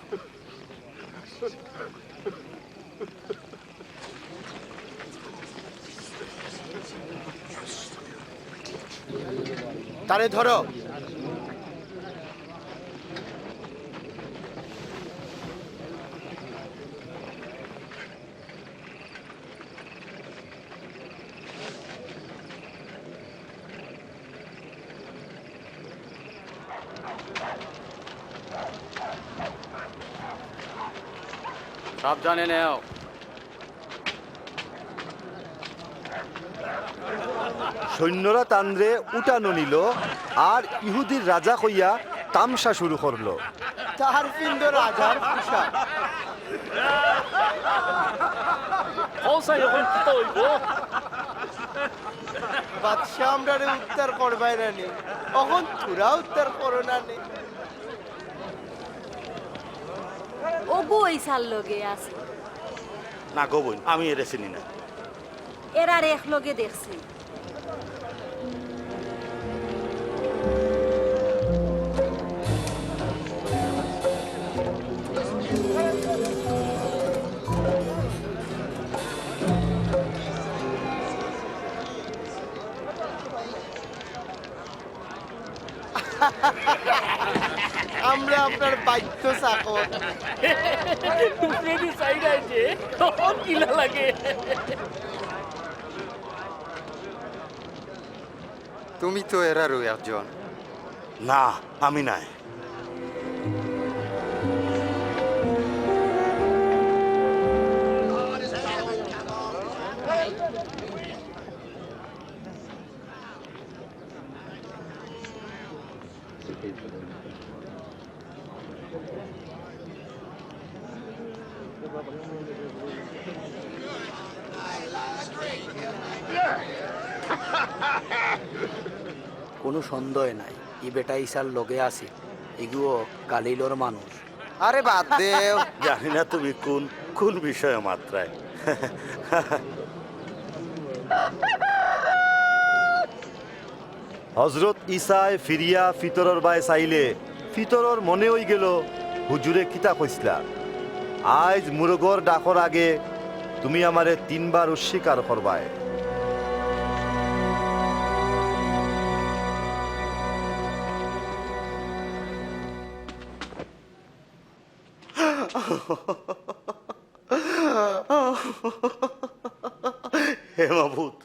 তারে ধরো। সাবধানে নেও। সৈন্যরা তানরে উঠানো নিল আর ইহুদির রাজা কইয়া তামশা শুরু করলো। তার পিন্দ রাজার পোশাক। কও চাই, অখন কিতা অইবো? বাদশা আমরারে উদ্ধার করবায় না নি, অখন থুড়া উদ্ধার করো না নি। অগু ইছার লগে আছে। না গো বইন, আমি এরে চিনি না। এরারে একলগে দেখছি। আমরা আপনার বাইত্ত চাকর। উপরেদি চাইরায় যে, কিলা লাগে। তুমি তো এরারও একজন। না, আমি নায়। কুনু সন্দেহ নাই, ই বেটা ইছার লগে আছিল, ইগুও গালিলর মানুষ। আরে বাদ দেও। জানি না তুমি কুন, কুন বিষয়ে মাতরায়। হজরত ইছায় ফিরিয়া ফিতরর বায় চাইলে, ফিতরর মনে অইগেলো, হুজুরে কিতা কইছলা। আইজ মুরগর ডাকর আগে তুমি আমারে তিনবার অস্বীকার করবায়। হে মাবুদ,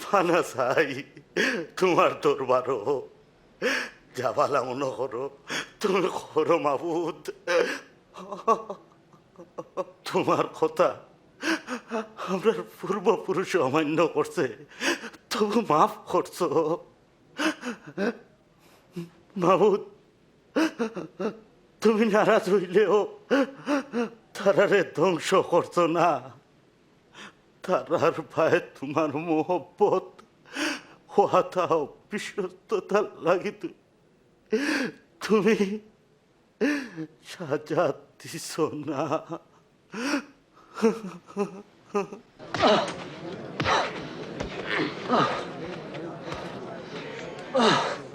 পানা চাই তুমার দরবারো, যা ভালা মনো করো তুমি করো মাবুদ। তুমার কথা আমরার পূর্বপুরুষে অমান্য করছে, তবু মাফ করছো। মাবুদ, তুমি নারাজ অইলেও তারারে ধ্বংস করছো না। তারার বায় তুমার মহব্বত, ওয়াদা ও বিশ্বস্ততার লাগি তু-, তুমি সাজা দিছো না।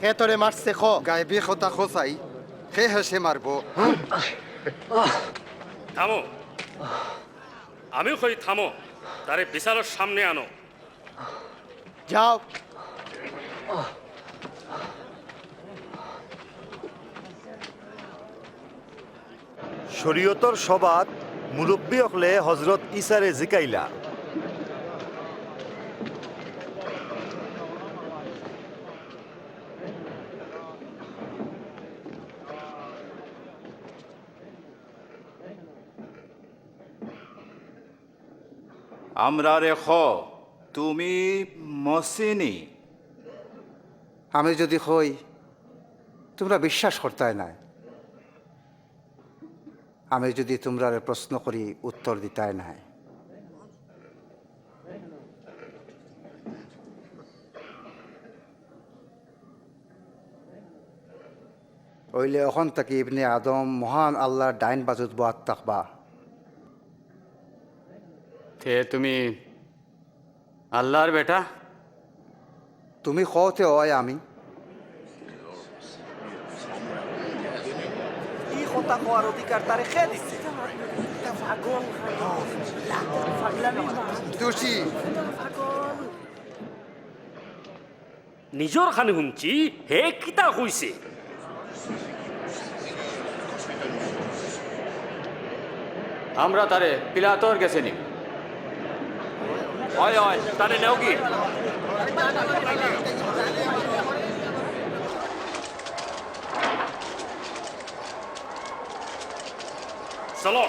কে তোরে মারছে ক? গায়েবি কথা ক চাই, কে হেষে মারবো? থামো, আমি কই থামো, তারে বিচারর সামনে আনো। যাও। শরীয়তর সভাত মুরব্বি অকলে হজরত ইছারে জিকাইলা। আমরারে ক, তুমি মসিনি? আমি যুদি কই, তুমরা বিশ্বাস করতায় নায়। আমি যুদি তুমরারে প্রশ্ন করি, উত্তর দিতায় নায়। অইলে অখন থাকি ইবনে আদম মহান আল্লার ডাইন বাজুত বওয়াত থাকবা। তে তুমি আল্লার বেটা? তুমি কওতে অয় আমি। ই কথা কওয়ার অধিকার তারে কে দিছে? দোষী। নিজর কানে হুনছি, হে কিতা কইছে? আমরা তারে পিলাতর গেছে নিমু। অয়, অয়, তারে নেও গি। চলো।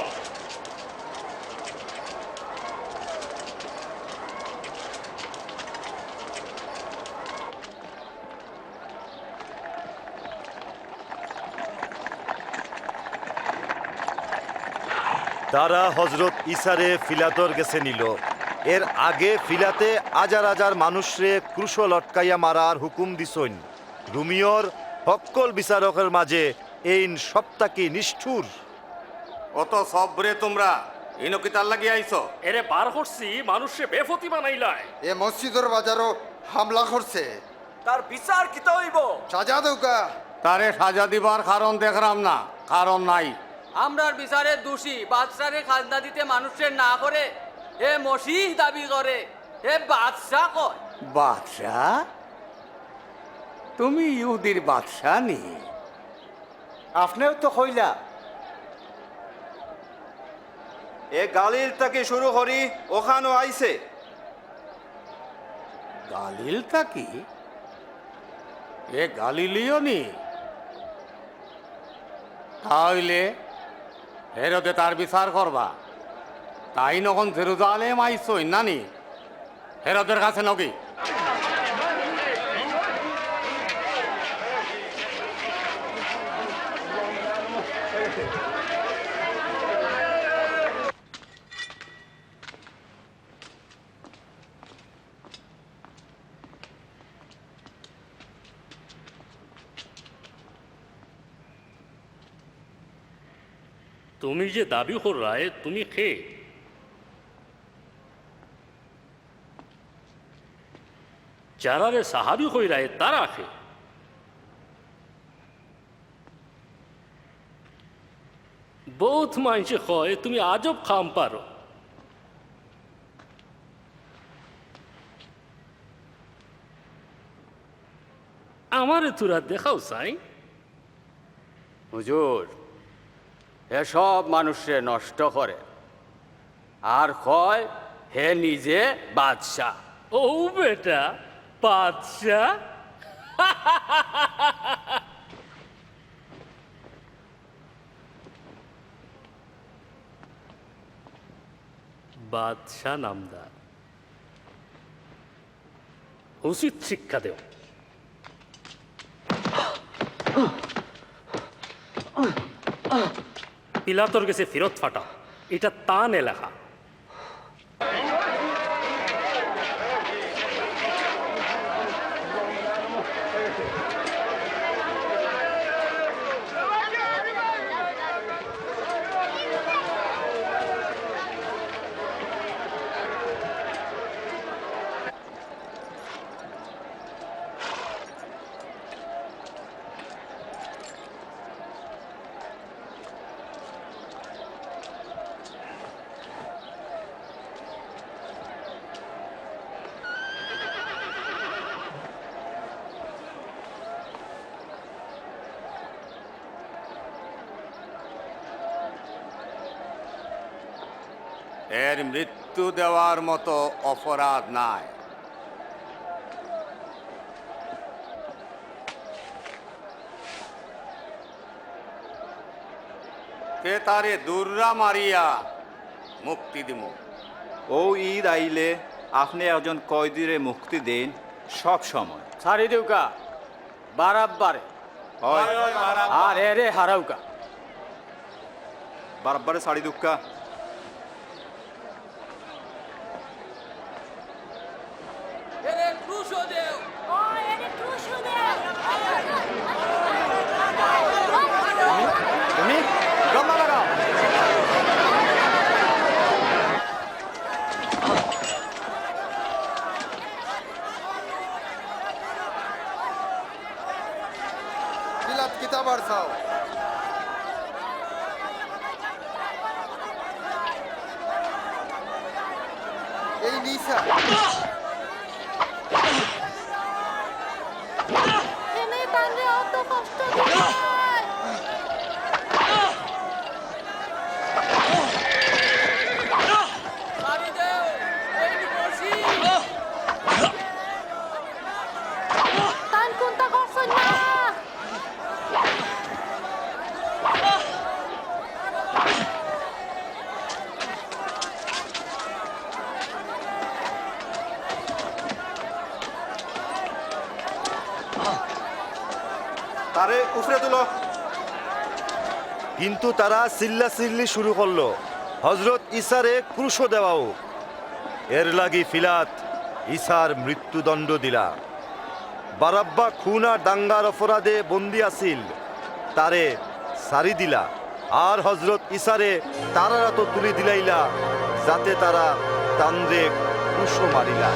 তারা হজরত ইছারে পিলাতর গেছে নিল। এর আগে পিলাতে হাজার হাজার মানুষরে ক্রুশো লটকাইয়া মারার হুকুম দিছইন। রুমিয়র হক্কল বিচারকর মাঝে এইন সব থাকি নিষ্ঠুর। অত সবরে তুমরা ইনো কিতার লাগি আইছো? এরে বার করছি, মানুষরে বেফতি বানাইলায়। এ মসজিদর বাজারো হামলা করছে। তার বিচার কিতা অইবো? সাজা দেউক্কা। তারে সাজা দিবার কারণ দেখরাম না, কারণ নাই। আমরার বিচারে দোষী, বাদশারে খাজনা দিতে মানুষরে না করে, হে মসিহ দাবি করে, হে বাদশা কয়। বাদশা? তুমি ইহুদির বাদশা নি? আপনেও তো কইলা। এ গালিল থাকি শুরু করি, অখানো আইছে। গালিল থাকি? এ গালিলীয় নি? তা অইলে হেরোদে তার বিচার করবা। তাইন অখন জেরুজালেম আইছইন নানি? হেরোদর কাছে নেও গি। তুমি যে দাবি কররায়, তুমি কে? যারারে সাহাবি কইরায়, তারা কে? বউত মানষে কয়, তুমি আজব কাম পারো। আমারে থুড়া দেখাও চাই। হুজুর, হে সব মানুষরে নষ্ট করে, আর কয় হে নিজে বাদশা। ও বেটা, বাদশা? বাদশা নামদার। উচিত শিক্ষা দেও। পিলাতর গেছে ফিরত ফাটা, ইটা তান এলাকা। এর মৃত্যু দেওয়ার মতো অপরাধ নাই। তে তারে দুররা মারিয়া মুক্তি দিমু। অউ ঈদ আইলে আপনে একজন কয়দিরে মুক্তি দেইন সব সময়। ছাড়ি দেউক্কা বারাব্বারে। অয়। আর এরে হারাউক্কা। বারাব্বারে ছাড়ি দেউক্কা। এরে ক্রুশো দেও। ও, এরে ক্রুশো দেও। তুমি গম্মা লাগাও। পিলাত কিতা বারছাও? এই নিশা। এনে তানরে অত কষ্ট দিলায়। তান কুন্তা করছইন না। তারে উপরে তুলো। কিন্তু তারা চিল্লাচিল্লি শুরু করলো, "হযরত ঈসারে ক্রুশো দেওয়া হোক।" এর লাগি পিলাত ঈসার মৃত্যুদণ্ড দিলা। বারাব্বা খুন আর দাঙ্গার অপরাধে বন্দী আছিল, তারে ছাড়ি দিলা। আর হযরত ঈসারে তারার আতো তুলি দিলাইলা, যাতে তারা তানরে ক্রুশো মারিলা।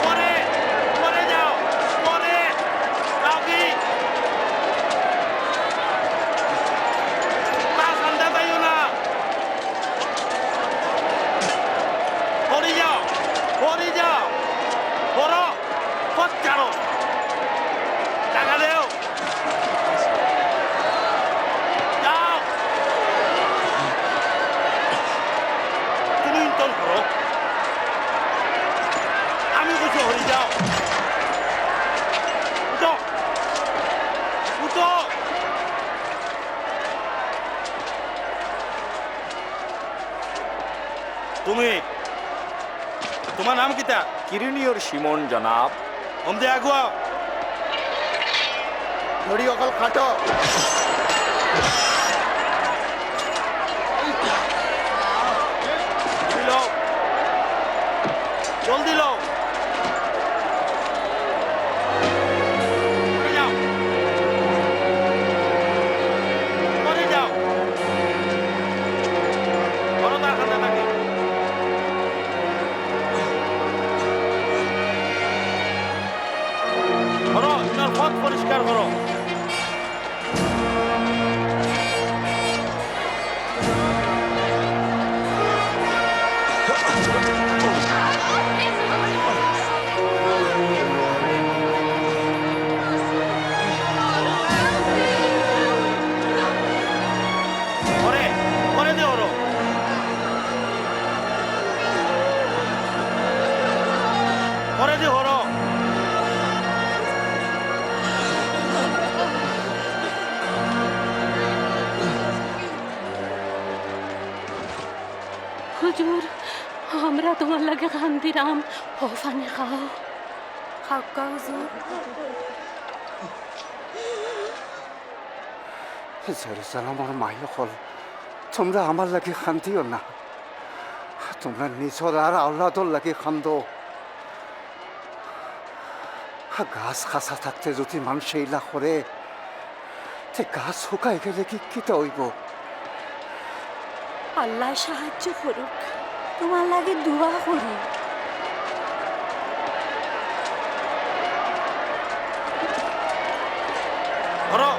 পরে, পরে যাও, পরে, রাবি। তা সান্দা যাইও না। হরি যাও, হরি যাও, হরো, পথ ছাড়ো। জাগা দেও। যাও। তুমি ইন্তন করো। আমি কইছি হরি যাও। উঠো। উঠো। তুমি, তোমার নাম কিতা? কিরিনিয়র শিমন, জনাব। অমদে আগুয়াও। দড়ি অকল কাটো। জলদি লও। জলদি লও। যাও। হুজুর, আমরা তোমার লাগি কান্দিরাম, অউ পানি খাও। খাউক্কা হুজুর। জেরুজালেমর মাই অকল, তুমরা আমার লাগি কান্দিও না, তুমরা নিজর আর আওলাদর লাগি কান্দো। গাছ কাঁচা থাকতে যুদি মানষে ইলা করে, তে গাছ হুকাই গেলে কি কিতা অইবো? আল্লায় সাহায্য করুক, তোমার লাগি দোয়া করি। ধরো,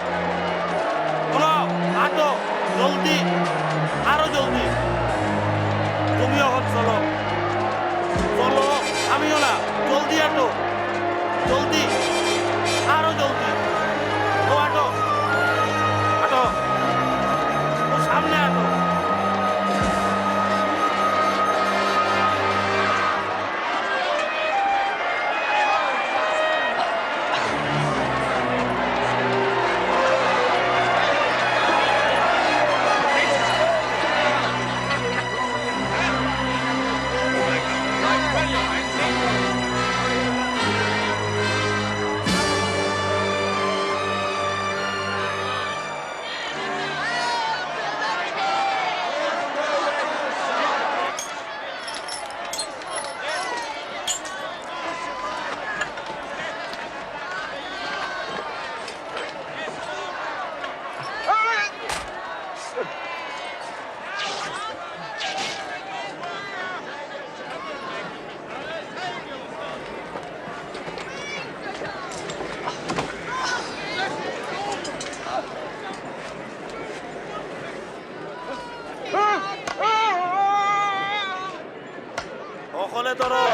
ধরো, আটো, জলদি, আরো জলদি। তুমিও অখন চলো, চলো, আমিও না, জলদি আটো, জলদি, আরো জলদি। ও আটো, আটো, ও সামনে আটো। অকলে ধরো।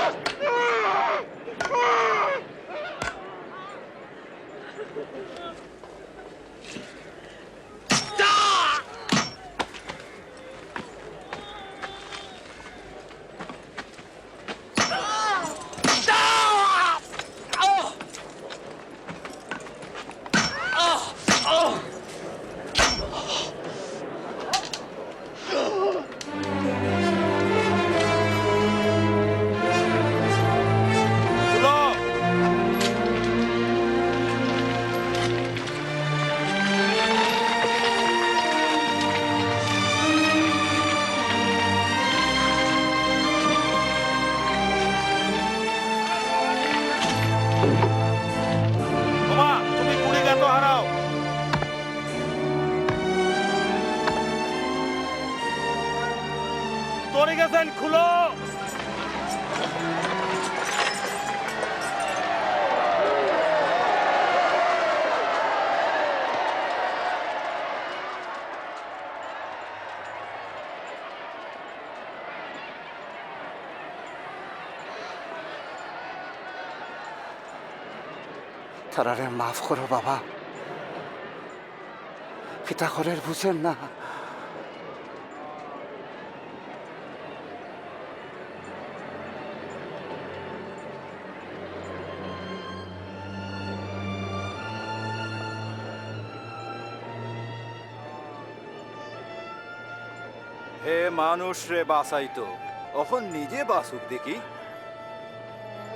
ওমা, তুমি কুড়ি গাতো হারাও। দড়ি গেছেন, খুলো। তারারে মাফ করো বাবা, কিতা করের বুঝের না। হে মানুষরে বাঁচাইতো, অখন নিজে বাঁচুক দেখি।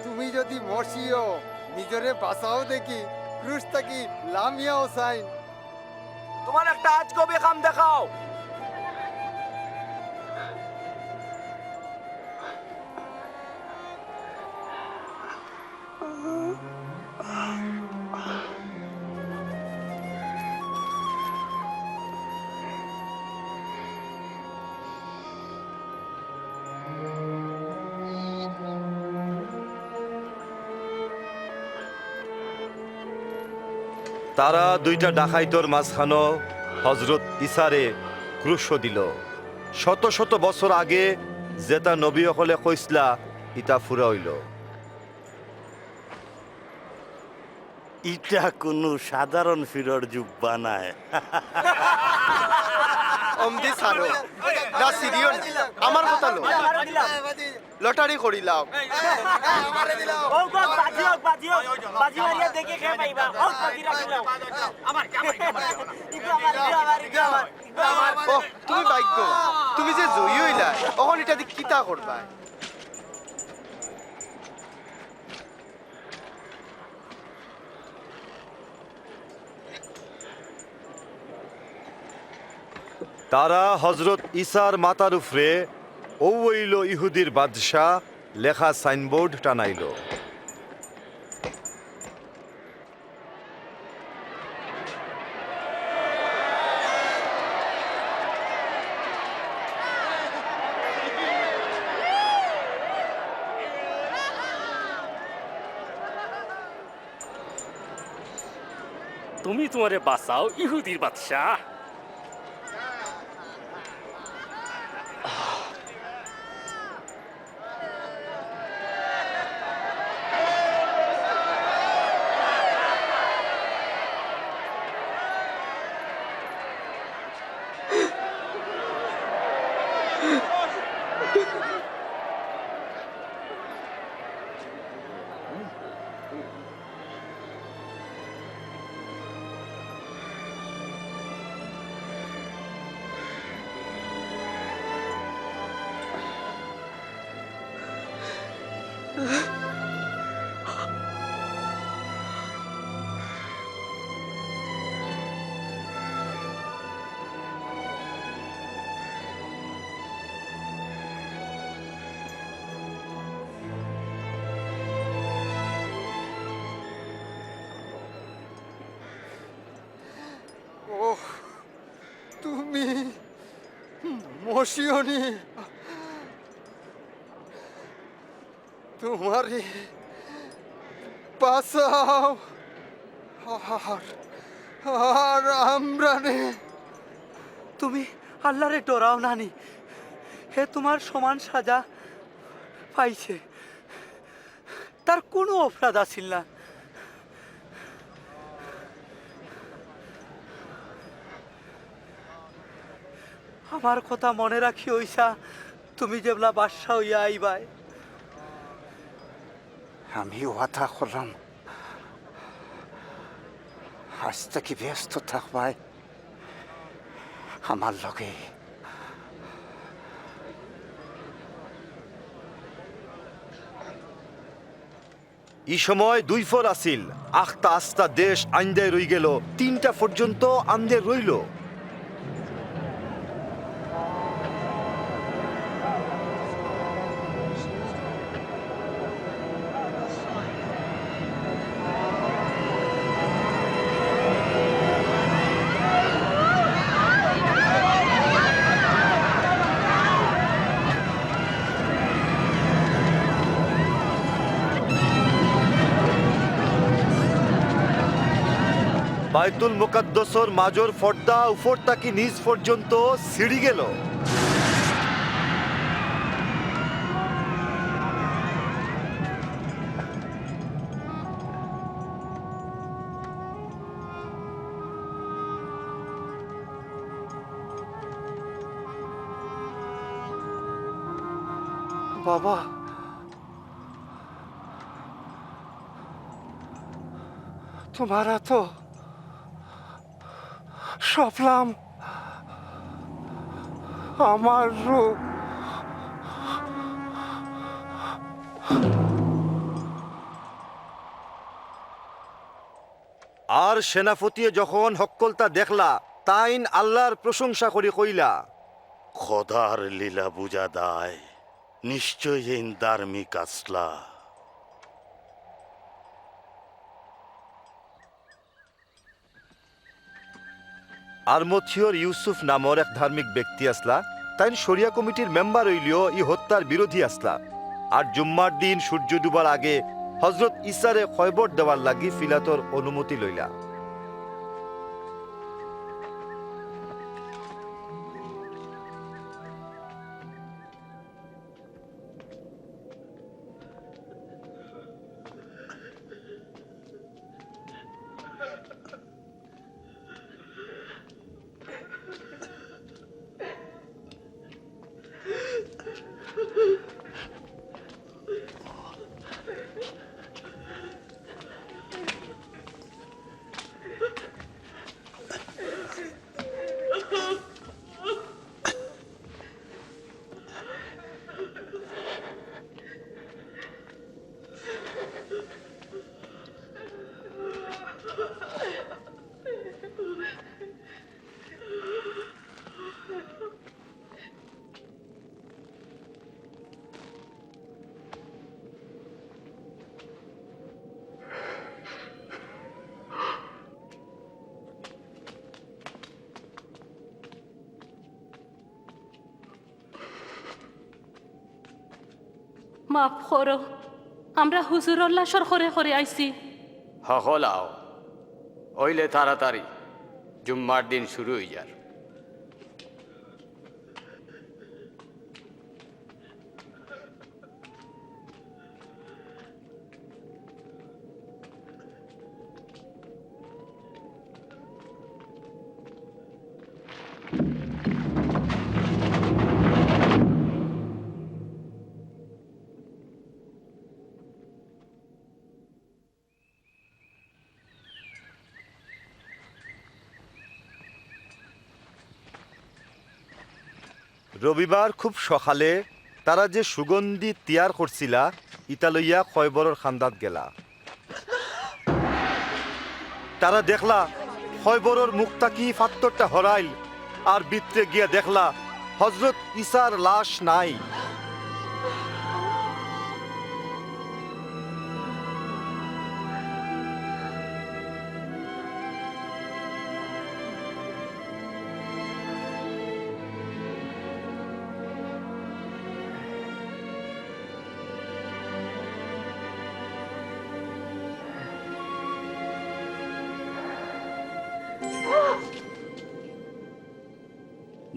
তুমি যদি মসিও, নিজরে বাঁচাও দেখি, ক্রুশ থাকি লামিয়া হুসাইন। তোমার একটা আজগবি কাম দেখাও। তারা দুইটা ডাকাইতর মাঝখানো হজরত ইসারে ক্রুশো দিল। শত শত বছর আগে যেটা নবী অকলে কইছলা, ইটা পুরা অইল। ইটা কুনু সাধারণ ফিরর জুব্বা নায়। অমদি সারো। না, সিরিয়ন, আমার কথা লো। লটারি করিলাও। ও গো, বাজি হোক, বাজি হোক। বাজি মারিয়া দেখি কে পাইবা। ও, বাজি রাখিলাও। আমার, আমার, আমার, আমার। ইগু আমার, ইগু আমার, ইগু আমার, ইগু আমার। ও, তুমি ভাগ্য। তুমি যে জয়ী অইলায়, অখন ইটা দি কিতা করবায়? তারা হজরত ইছার মাথার উপরে "অউ অইলো ইহুদির বাদশা" লেখা সাইনবোর্ড টানাইলো। তুমি তুমারে বাচাও, ইহুদির বাদশা। ওহ, তুমি মসিয়নি। তুমারে বাচাও। আর, আর আমরারে। তুমি আল্লারে ডরাও না নি? হে তুমার সমান সাজা পাইছে। তার কুনু অপরাধ আছিল না। আমার কথা মনে রাখিও ইছা, তুমি যেবলা বাদশা অইয়া আইবায়। আমি ওয়াদা করলাম, আইজ থাকি বেহেস্তো থাকবায় আমার লগে। ই সময় দুইফর আছিল, আখতা আস্তা দেশ আন্দাইর অইগেলো, তিনটা পর্যন্ত আন্দাইর রইলো। বায়তুল মুকাদ্দসর মাজর পর্দা উপর থাকি নিচ পর্যন্ত ছিড়ি গেলো। বাবা, তুমার আতো সপলাম আমার রূহ। আর সেনাপতিয়ে যখন হক্কলতা দেখলা, তাইন আল্লার প্রশংসা করি কইলা, "খোদার লীলা বুঝা দায়, নিশ্চয় এইন ধার্মিক আছলা।" আরমথিওর ইউসুফ নামর এক ধার্মিক ব্যক্তি আছলা, তাইন শরিয়া কমিটির মেম্বার অইলেও ই হত্যার বিরোধী আছলা। আর জুম্মার দিন সূর্য ডুবার আগে হজরত ইছারে কয়বর দেওয়ার লাগি পিলাতর অনুমতি লইলা। মাফ করো, আমরা হুজুরর লাশর খরে খরে আইছি। হকল আও, অইলে তাড়াতাড়ি, জুম্মার দিন শুরু অই যার। রবিবার খুব সকালে তারা যে সুগন্ধি তৈয়ার করছিলা, ইতা লইয়া কয়বরর কান্দাত গেলা। তারা দেখলা, কয়বরর মুখ থাকি পাথরটা হরাইল, আর ভিতরে গিয়া দেখলা, হজরত ইছার লাশ নাই।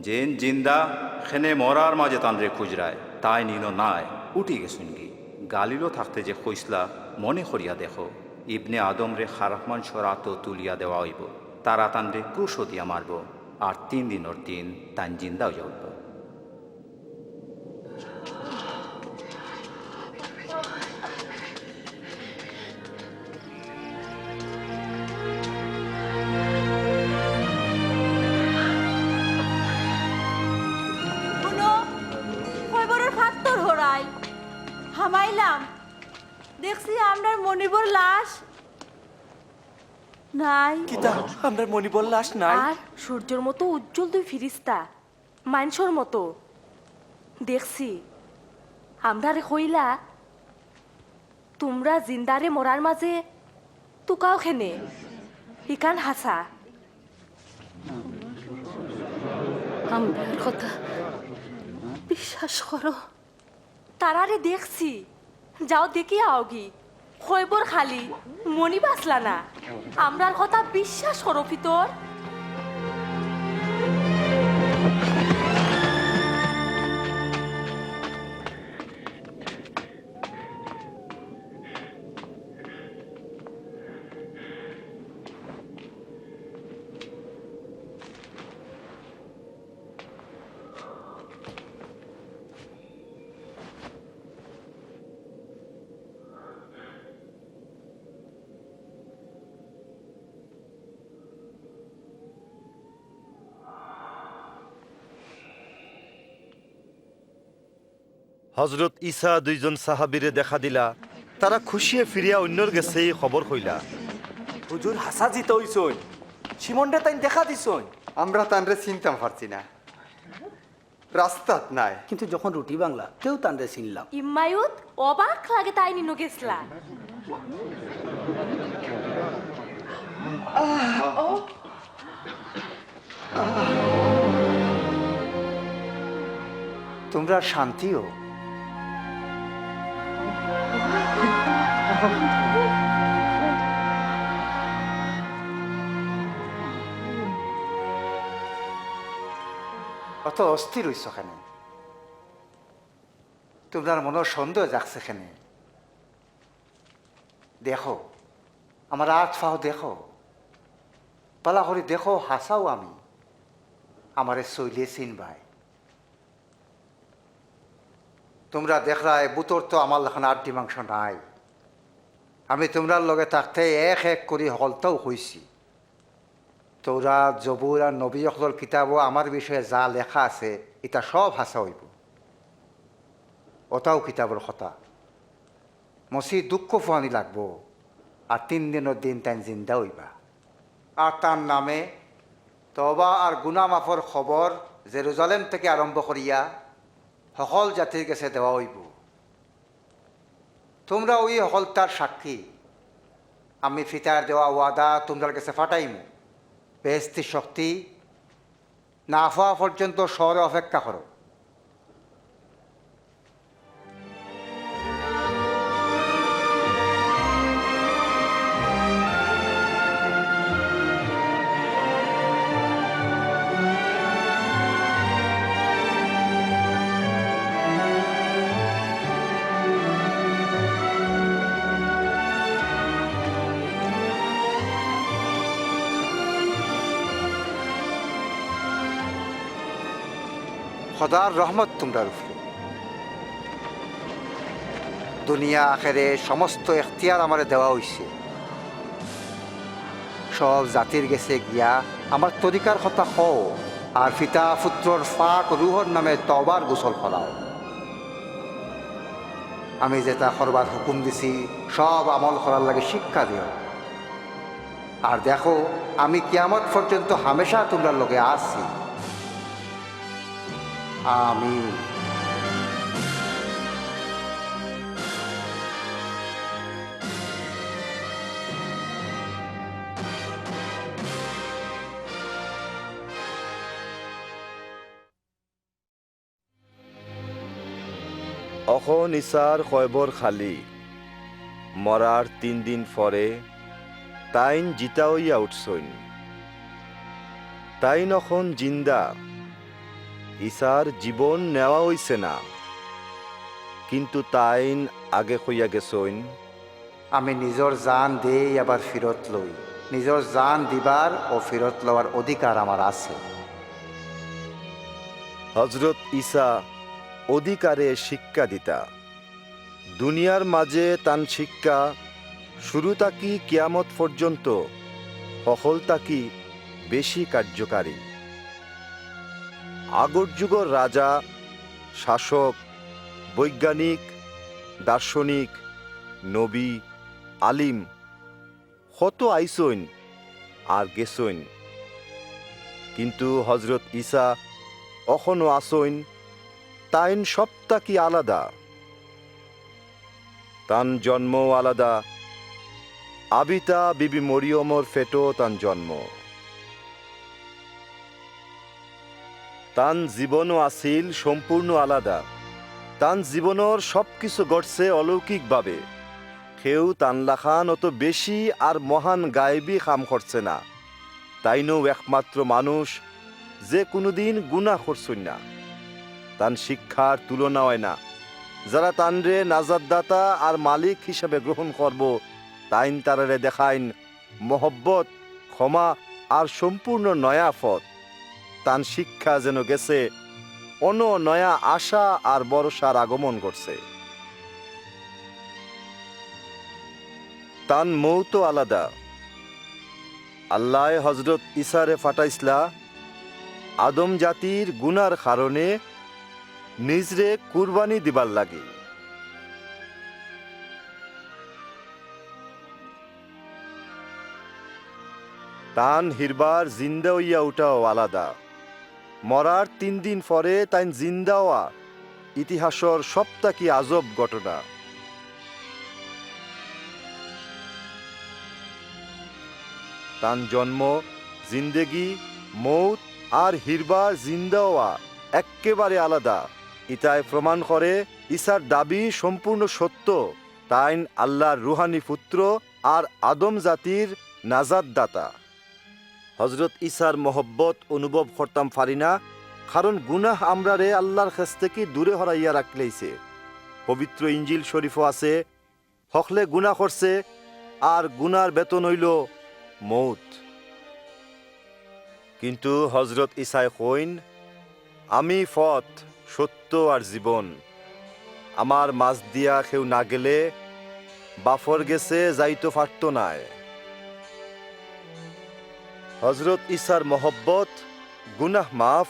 যেইন জিন্দা, খেনে মরার মাঝে তানরে খুজরায়, তাইন ইনো নাই, উঠি গেছইনগি। গালিলো থাকতে যে কইছলা, মনে করিয়া দেখো, ইবনে আদমরে খারাপ মানষর আতো তুলিয়া দেওয়া অইবো, তারা তানরে ক্রুশো দিয়া মারবো, আর তিন দিনর দিন তাইন জিন্দা অইয়া উঠবো। হুনো, কয়বরর পাথর হরাইল। হামাইলাম, দেখছি আমরার মনিবর লাশ নাই। কিতা? আমরার মনিবর লাশ নাই? আর সূর্যর মতো উজ্জ্বল দুই ফিরিস্তা, মানষর মতো। দেখছি, আমরারে কইলা, তুমরা জিন্দারে মরার মাঝে তুকাও খেনে, ইখান হাছা। আমরার কথা বিশ্বাস করো। তারারে দেখছি, যাও দেখিয়া আওগি। কয়বর খালি, মনিব আছলা না। আমরার কথা বিশ্বাস করো, পিতর। হজরত ইছা দুইজন সাহাবীরে দেখা দিলা, তারা খুশিয়ে ফিরিয়া অইন্যর গেছে ই খবর কইলা। হুজুর হাছা জিতা অইছইন, শিমনরে তাইন দেখা দিছইন। আমরা তানরে চিনতাম পারছি না, রাস্তাত নাই। কিন্তু যখন রুটি ভাংলা, তেউ তানরে চিনলাম। ইম্মায়ুত অবাক লাগে তাইন ইনো গেছলা। তুমরা শান্তি অও। অত অস্থির অইছো কেনে? তুমরার মনো সন্দেহ জাগছে কেনে? দেখো, আমার আত-পাও দেখো, ভালা করি দেখো, হাছাউ আমি, আমারে চইলে চিনবায়। তুমরা দেখরায়, বুতর তো আমার লাখান আড্ডি মাংস নাই। আমি তুমরার লগে থাকতে এক এক করি হকলতাউ কইছি। তৌরাত, জবুর আর নবী অকলর কিতাবো আমার বিষয়ে যা লেখা আছে, ইতা সব হাছা অইবো। অতাউ কিতাবর কথা। মসিহ দুঃখ ফুয়ানি লাগবো, আর তিন দিনর দিন তাইন জিন্দা অইবা। আর তান নামে তওবা আর গুনা মাফর খবর জেরুজালেম থাকি আরম্ভ করিয়া হকল জাতির গেছে দেওয়া অইবো। তুমরা অউ হকলতার সাক্ষী। আমি ফিতার দেওয়া ওয়াদা তুমরার গেছে ফাটাইমু। বেহেস্তি শক্তি না পাওয়া পর্যন্ত শহরে অপেক্ষা করো। খোদার রহমত তুমরার উপরে। দুনিয়া আখেরে সমস্ত এখতিয়ার আমারে দেওয়া অইছে। সব জাতির গেছে গিয়া আমার তরিকার কথা কও, আর পিতা পুত্রর পাক রুহর নামে তওবার গোসল করাও। আমি যেতা করবার হুকুম দিছি, সব আমল করার লাগি শিক্ষা দিও। আর দেখো, আমি কিয়ামত পর্যন্ত হামেশা তুমরার লগে আছি। আমিন। অখন ইছার কয়বর খালি। মরার তিন দিন পরে তাইন জিতা অইয়া উঠছইন। তাইন অখন জিন্দা। ইছার জীবন নেওয়া অইছে না, কিন্তু তাইন আগে কইয়া গেছইন, আমি নিজর জান দেই, আবার ফিরত লই। নিজর জান দিবার ও ফিরত লওয়ার অধিকার আমার আছে। হজরত ইছা অধিকারে শিক্ষা দিতা। দুনিয়ার মাঝে তান শিক্ষা শুরু থাকি কিয়ামত পর্যন্ত হকল থাকি বেশি কার্যকারী। আগর যুগর রাজা, শাসক, বৈজ্ঞানিক, দার্শনিক, নবী, আলিম কত আইছইন আর গেছইন, কিন্তু হজরত ইছা অখনো আছইন। তাইন সব থাকি আলাদা। তান জন্মও আলাদা। আবিতা বিবি মরিয়মর পেটো তান জন্ম। তান জীবনও আছিল সম্পূর্ণ আলাদা। তান জীবনর সব কিছু ঘটছে অলৌকিকভাবে। কেউ তান লাখান অত বেশি আর মহান গায়েবী কাম করছে না। তাইনও একমাত্র মানুষ যে কুনুদিন গুনাহ করছইন না। তান শিক্ষার তুলনা অয় না। যারা তানরে নাজাতদাতা আর মালিক হিসাবে গ্রহণ করবো, তাইন তারারে দেখাইন মহব্বত, ক্ষমা আর সম্পূর্ণ নয়া পথ। তান শিক্ষা যেন গেছে, অনো নয়া আশা আর ভরসার আগমন ঘটছে। তান মৌতও আলাদা। আল্লায় হজরত ইছারে পাঠাইছলা আদম জাতির গুনার কারণে নিজরে কুরবানি দিবার লাগি। তান হিরবার জিন্দা অইয়া উঠাও আলাদা। মরার তিন দিন পরে তাইন জিন্দা অওয়া ইতিহাসর সব থাকি আজব ঘটনা। তান জন্ম, জিন্দেগি, মৌত আর হিরবার জিন্দা অওয়া এক্কেবারে আলাদা। ইতায় প্রমাণ করে ইছার দাবি সম্পূর্ণ সত্য। তাইন আল্লার রুহানি পুত্র আর আদম জাতির নাজাতদাতা। হজরত ইছার মহব্বত অনুভব করতাম পারি না, কারণ গুনাহ আমরারে আল্লার কাছ থাকি দূরে হরাইয়া রাখিলাইছে। পবিত্র ইঞ্জিল শরীফও আছে, হকলে গুনাহ করছে, আর গুনার বেতন অইলো মৌত। কিন্তু হজরত ইছায় কইন, "আমি পথ, সত্য আর জীবন। আমার মাঝ দিয়া কেউ না গেলে বাফর গেছে যাইতো পারতো নায়।" হজরত ইছার মহব্বত, গুনাহ মাফ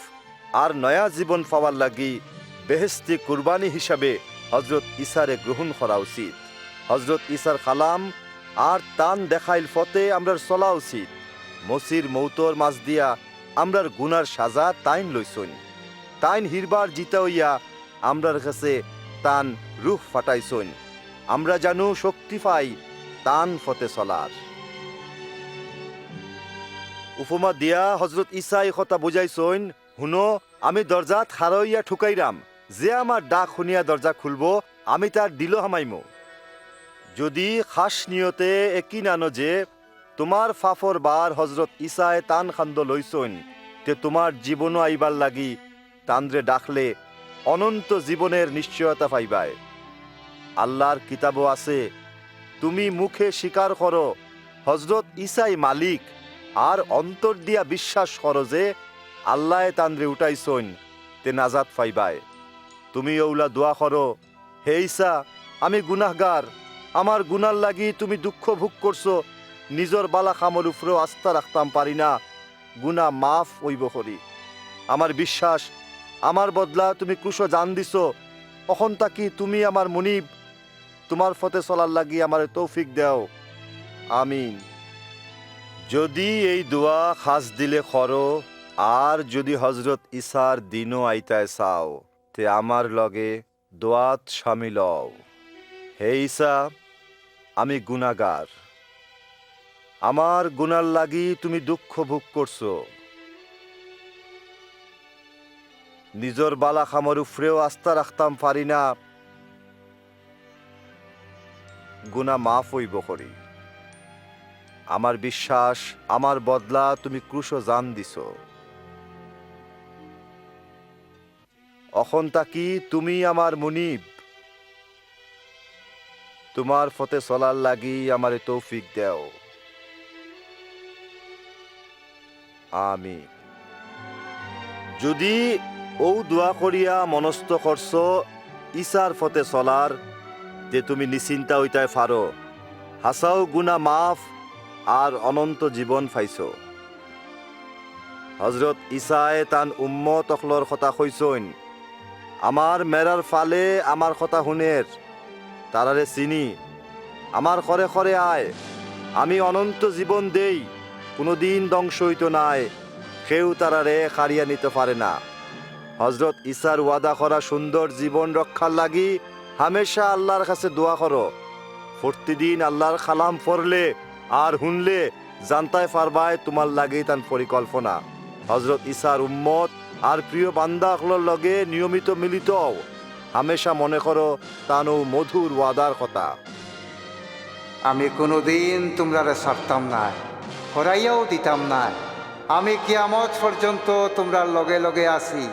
আর নয়া জীবন পাওয়ার লাগি বেহেশতি কুরবানি হিসাবে হজরত ইছারে গ্রহণ করা উচিত। হজরত ইছার কালাম আর তান দেখাইল পথে আমরার চলা উচিত। মসির মৌতর মাঝ দিয়া আমরার গুনার সাজা তাইন লইছইন। তাইন হিরবার জিতা অইয়া আমরার কাছে তান রুহ পাঠাইছইন। আমরা জানু শক্তি পাই তান পথে চলার। উপমা দিয়া হজরত ইছায় কথা বুঝাইছইন, "হুনো, আমি দরজাত খাড়া অইয়া ঠুকাইরাম, যে আমার ডাক হুনিয়া দরজা খুলবো, আমি তার দিলো হামাইমু।" যদি খাস নিয়তে একিন আনো যে তুমার পাপর ভার হজরত ইছায় তান কান্দো লইছইন, তে তুমার জীবনো আইবার লাগি তানরে ডাকলে অনন্ত জীবনের নিশ্চয়তা পাইবায়। আল্লার কিতাবো আছে, "তুমি মুখে স্বীকার করো হজরত ইছাই মালিক, আর অন্তর দিয়া বিশ্বাস করো যে আল্লায় তানরে উঠাইছইন, তে নাজাত পাইবায়। তুমি অউলা দোয়া করো, "হে ঈসা, আমি গুনাহগার, আমার গুনার লাগি তুমি দুঃখ ভোগ করছো, নিজর বালা কামর উপরেও আস্থা রাখতাম পারি না, গুনা মাফ অইবো করি। আমার বিশ্বাস, আমার বদলা তুমি ক্রুশো জান দিছো, অখন থাকি তুমি আমার মুনিব, তুমার পথে চলার লাগি আমারে তৌফিক দেও। আমিন।" যুদি এই দোয়া খাছ দিলে করো, আর যুদি হজরত ঈসার দিনো আইতায় চাও, তে আমার লগে দোয়াত শামিল অও। "হে ঈসা, আমি গুনাগার। আমার গুনার লাগি তুমি দুঃখ ভোগ করছো। নিজর বালা কামর উপরেও আস্থা রাখতাম পারি না, গুনা মাফ অইবো করি। আমার বিশ্বাস, আমার বদলা তুমি ক্রুশো জান দিছো। অখন থাকি তুমি আমার মুনিব, তুমার পথে চলার লাগি আমারে তৌফিক দেও। আমিন।" যুদি অউ দোয়া করিয়া মনস্থ করছো ঈসার পথে চলার, তে তুমি নিশ্চিন্তা অইতায় পারো, হাছাউ গুনা মাফ আর অনন্ত জীবন পাইছো। হজরত ঈসায় তান উম্মত অকলর কথা কইছইন, "আমার মেরার ফালে আমার কথা হুনের, তারারে চিনি। আমার খরে খরে আয়, আমি অনন্ত জীবন দেই, কুনুদিন ধ্বংস অইতো নায়, কেউ তারারে কাড়িয়া নিতো পারে না।" হজরত ঈসার ওয়াদা করা সুন্দর জীবন রক্ষার লাগি হামেশা আল্লার কাছে দোয়া করো। প্রতিদিন আল্লার কালাম পড়লে আর হুনলে জানতায় পারবায় তুমার লাগি তান পরিকল্পনা। হজরত ঈসার উম্মত আর প্রিয় বান্দা অকলর লগে নিয়মিত মিলিত অও। হামেশা মনে করো তান অউ মধুর ওয়াদার কথা। "আমি কুনুদিন তুমরারে ছাড়তাম নায়, হরাইয়াও দিতাম নায়। আমি কিয়ামত পর্যন্ত তুমরার লগে লগে আছি।"